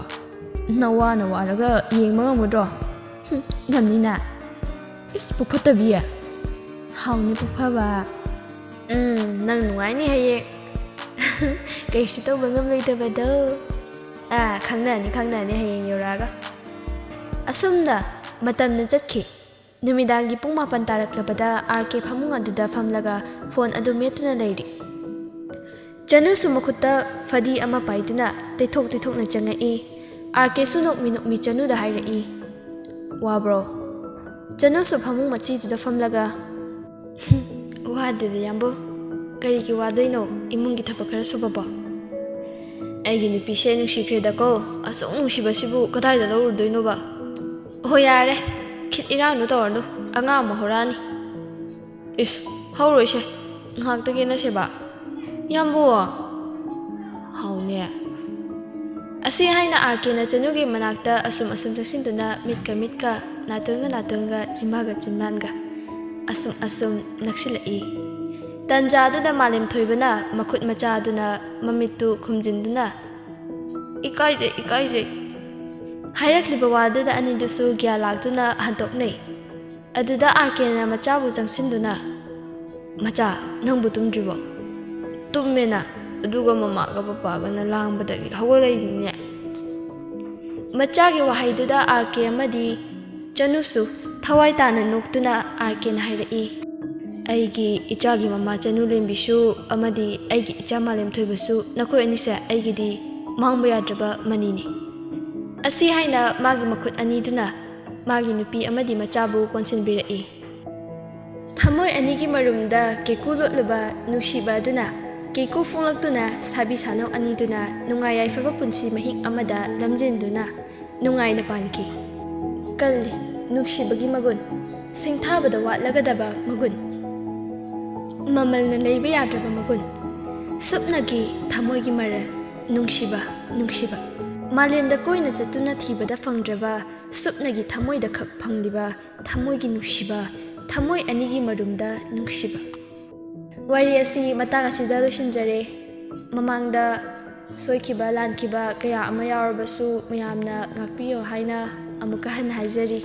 ꯅꯋꯥꯅ ꯋꯥꯔꯒ ꯌꯦꯡꯕ ꯉꯝꯒꯗ꯭ꯔꯣ? ꯍꯨꯝ, ꯉꯝꯅꯤꯅ꯫ ꯏꯁ, ꯄꯨꯛ ꯐꯠꯇꯕꯤ꯫ ꯍꯥꯎꯅꯦ ꯄꯨꯛ ꯐꯕ꯫ ꯎꯝ, ꯅꯪ ꯅꯨꯡꯉꯥꯏꯅꯤ ꯍꯌꯦꯡ꯫ ꯀꯩꯁꯨ ꯇꯧꯕ ꯉꯝꯂꯣꯏꯗꯕꯗꯣ꯫ ꯑꯥ, ꯈꯪꯅꯅꯤ, ꯈꯪꯅꯅꯤ ꯍꯌꯦꯡ ꯌꯧꯔꯛꯑꯒ꯫ ꯑꯁꯨꯝꯅ ꯃꯇꯝꯅ ꯆꯠꯈꯤ꯫ ꯅꯨꯃꯤꯗꯥꯡꯒꯤ ꯄꯨꯡ ꯃꯥꯄꯟ ꯇꯥꯔꯛꯂꯕꯗ ꯑꯥꯔ ꯀꯦ ꯐꯃꯨꯡ ꯑꯗꯨꯗ ꯐꯝꯂꯒ ꯐꯣꯟ ꯑꯗꯨ ꯃꯦꯠꯇꯨꯅ ꯂꯩꯔꯤ꯫ ꯆꯅꯨꯁꯨ ꯃꯈꯨꯠꯇ ꯐꯗꯤ ꯑꯃ ꯄꯥꯏꯗꯨꯅ ꯇꯩꯊꯣꯛ ꯇꯩꯊꯣꯛꯅ ꯆꯪꯉꯛꯏ꯫ ꯑꯥꯔ ꯀꯦꯁꯨ ꯅꯣꯛꯃꯤ ꯅꯣꯛꯃꯤ ꯆꯅꯨꯗ ꯍꯥꯏꯔꯛꯏ, "ꯋꯥꯕ꯭ꯔꯣ?" ꯆꯅꯨꯁꯨ ꯐꯃꯨꯡ ꯃꯆꯤꯗꯨꯗ ꯐꯝꯂꯒ, "ꯋꯥꯗꯦꯗ, ꯏꯌꯥꯝꯕ꯫ ꯀꯔꯤꯒꯤ ꯋꯥꯗꯣꯏꯅꯣ? ꯏꯃꯨꯡꯒꯤ ꯊꯕꯛ ꯈꯔ ꯁꯨꯕꯕꯣ?" "ꯑꯩꯒꯤ ꯅꯨꯄꯤꯁꯦ ꯅꯨꯡꯁꯤꯈ꯭ꯔꯦꯗꯀꯣ꯫ ꯑꯁꯨꯛ ꯅꯨꯡꯁꯤꯕꯁꯤꯕꯨ ꯀꯗꯥꯏꯗ ꯂꯧꯔꯨꯗꯣꯏꯅꯣꯕ?" "ꯑꯣꯍꯣ, ꯌꯥꯔꯦ꯫ ꯈꯤꯠ ꯏꯔꯥꯡꯗꯣ ꯇꯧꯔꯅꯨ꯫ ꯑꯉꯥꯡ ꯑꯃ ꯍꯧꯔꯛꯑꯅꯤ꯫" "ꯏꯁ, ꯍꯧꯔꯣꯏꯁꯦ꯫ ꯉꯥꯏꯍꯥꯛꯇ ꯀꯦꯟꯅꯁꯦꯕ꯫" "ꯏꯌꯥꯝꯕ!" "ꯍꯥꯎꯅꯦ꯫" ꯑꯁꯤ ꯍꯥꯏꯅ ꯑꯥꯔ ꯀꯦꯅ ꯆꯅꯨꯒꯤ ꯃꯅꯥꯛꯇ ꯑꯁꯨꯝ ꯑꯁꯨꯝ ꯆꯪꯁꯤꯟꯗꯨꯅ ꯃꯤꯠꯀ ꯃꯤꯠꯀ, ꯅꯥꯇꯣꯟꯒ ꯅꯥꯇꯣꯟꯒ, ꯆꯤꯟꯕꯥꯜꯒ ꯆꯤꯟꯕꯥꯜꯒ ꯑꯁꯨꯝ ꯑꯁꯨꯝ ꯅꯛꯁꯤꯜꯂꯛꯏ꯫ ꯇꯟꯖꯥꯗꯨꯗ ꯃꯥꯂꯦꯝꯊꯣꯏꯕꯅ ꯃꯈꯨꯠ ꯃꯆꯥꯗꯨꯅ ꯃꯃꯤꯠꯇꯨ ꯈꯨꯝꯖꯤꯟꯗꯨꯅ, "ꯏꯀꯥꯏꯖꯩ, ꯏꯀꯥꯏꯖꯩ" ꯍꯥꯏꯔꯛꯂꯤꯕ ꯋꯥꯗꯨꯗ ꯑꯅꯤꯗꯨꯁꯨ ꯒ꯭ꯌꯥꯟ ꯂꯥꯛꯇꯨꯅ ꯍꯟꯗꯣꯛꯅꯩ꯫ ꯑꯗꯨꯗ ꯑꯥꯔ ꯀꯦꯅ ꯃꯆꯥꯕꯨ ꯆꯪꯁꯤꯟꯗꯨꯅ, "ꯃꯆꯥ, ꯅꯪꯕꯨ ꯇꯨꯝꯗ꯭ꯔꯤꯕꯣ?" "ꯇꯨꯝꯃꯦꯅ, ꯑꯗꯨꯒ ꯃꯃꯥꯒ ꯄꯄꯥꯒꯅ ꯂꯥꯡꯕꯗꯒꯤ ꯍꯧꯒꯠꯂꯛꯏꯅꯤꯅꯦ꯫" ꯃꯆꯥꯒꯤ ꯋꯥꯍꯩꯗꯨꯗ ꯑꯥꯔ ꯀꯦ ꯑꯃꯗꯤ ꯆꯅꯨꯁꯨ ꯊꯋꯥꯏ ꯇꯥꯅ ꯅꯣꯛꯇꯨꯅ ꯑꯥꯔ ꯀꯦꯅ ꯍꯥꯏꯔꯛꯏ, "ꯑꯩꯒꯤ ꯏꯆꯥꯒꯤ ꯃꯃꯥ ꯆꯅꯨ ꯂꯦꯝꯕꯤꯁꯨ ꯑꯃꯗꯤ ꯑꯩꯒꯤ ꯏꯆꯥ ꯃꯥꯂꯦꯝꯊꯣꯏꯕꯁꯨ ꯅꯈꯣꯏ ꯑꯅꯤꯁꯦ ꯑꯩꯒꯤꯗꯤ ꯃꯥꯡꯕ ꯌꯥꯗ꯭ꯔꯕ ꯃꯅꯤꯅꯤ꯫" ꯑꯁꯤ ꯍꯥꯏꯅ ꯃꯥꯒꯤ ꯃꯈꯨꯠ ꯑꯅꯤꯗꯨꯅ ꯃꯥꯒꯤ ꯅꯨꯄꯤ ꯑꯃꯗꯤ ꯃꯆꯥꯕꯨ ꯀꯣꯟꯁꯤꯟꯕꯤꯔꯛꯏ꯫ ꯊꯃꯣꯏ ꯑꯅꯤꯒꯤ ꯃꯔꯨꯝꯗ ꯀꯦꯀꯨ ꯂꯣꯠꯂꯨꯕ ꯅꯨꯡꯁꯤꯕ ꯑꯗꯨꯅ ꯀꯦꯀꯨ ꯐꯣꯡꯂꯛꯇꯨꯅ ꯁꯥꯕꯤ ꯁꯥꯅꯧ ꯑꯅꯤꯗꯨꯅ ꯅꯨꯡꯉꯥꯏ ꯌꯥꯏꯐꯕ ꯄꯨꯟꯁꯤ ꯃꯍꯤꯛ ꯑꯃꯗ ꯂꯝꯖꯤꯟꯗꯨꯅ ꯅꯨꯡꯉꯥꯏꯅ ꯄꯥꯟꯈꯤ꯫ ꯀꯜꯂꯤ ꯅꯨꯡꯁꯤꯕꯒꯤ ꯃꯒꯨꯟ, ꯁꯤꯡꯊꯥꯕꯗ ꯋꯥꯠꯂꯒꯗꯕ ꯃꯒꯨꯟ, ꯃꯃꯜꯅ ꯂꯩꯕ ꯌꯥꯗ꯭ꯔꯕ ꯃꯒꯨꯟ, ꯁꯨꯞꯅꯒꯤ ꯊꯃꯣꯏꯒꯤ ꯃꯔꯜ, ꯅꯨꯡꯁꯤꯕ, ꯅꯨꯡꯁꯤꯕ꯫ ꯃꯥꯂꯦꯝꯗ ꯀꯣꯏꯅ ꯆꯠꯇꯨꯅ ꯊꯤꯕꯗ ꯐꯪꯗ꯭ꯔꯕ, ꯁꯨꯞꯅꯒꯤ ꯊꯃꯣꯏꯗ ꯈꯛ ꯐꯪꯂꯤꯕ ꯊꯃꯣꯏꯒꯤ ꯅꯨꯡꯁꯤꯕ, ꯊꯃꯣꯏ ꯑꯅꯤꯒꯤ ꯃꯔꯨꯝꯗ ꯅꯨꯡꯁꯤꯕ꯫ ꯋꯥꯔꯤ ꯑꯁꯤ ꯃꯇꯥꯡ ꯑꯁꯤꯗ ꯂꯣꯏꯁꯤꯟꯖꯔꯦ꯫ ꯃꯃꯥꯡꯗ ꯁꯣꯏꯈꯤꯕ ꯂꯥꯟꯈꯤꯕ ꯀꯌꯥ ꯑꯃ ꯌꯥꯎꯔꯕꯁꯨ ꯃꯌꯥꯝꯅ ꯉꯥꯛꯄꯤꯌꯨ ꯍꯥꯏꯅ ꯑꯃꯨꯛꯀ ꯍꯟꯅ ꯍꯥꯏꯖꯔꯤ꯫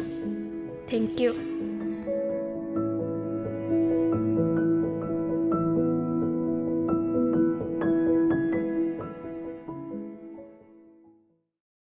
Thank you꯫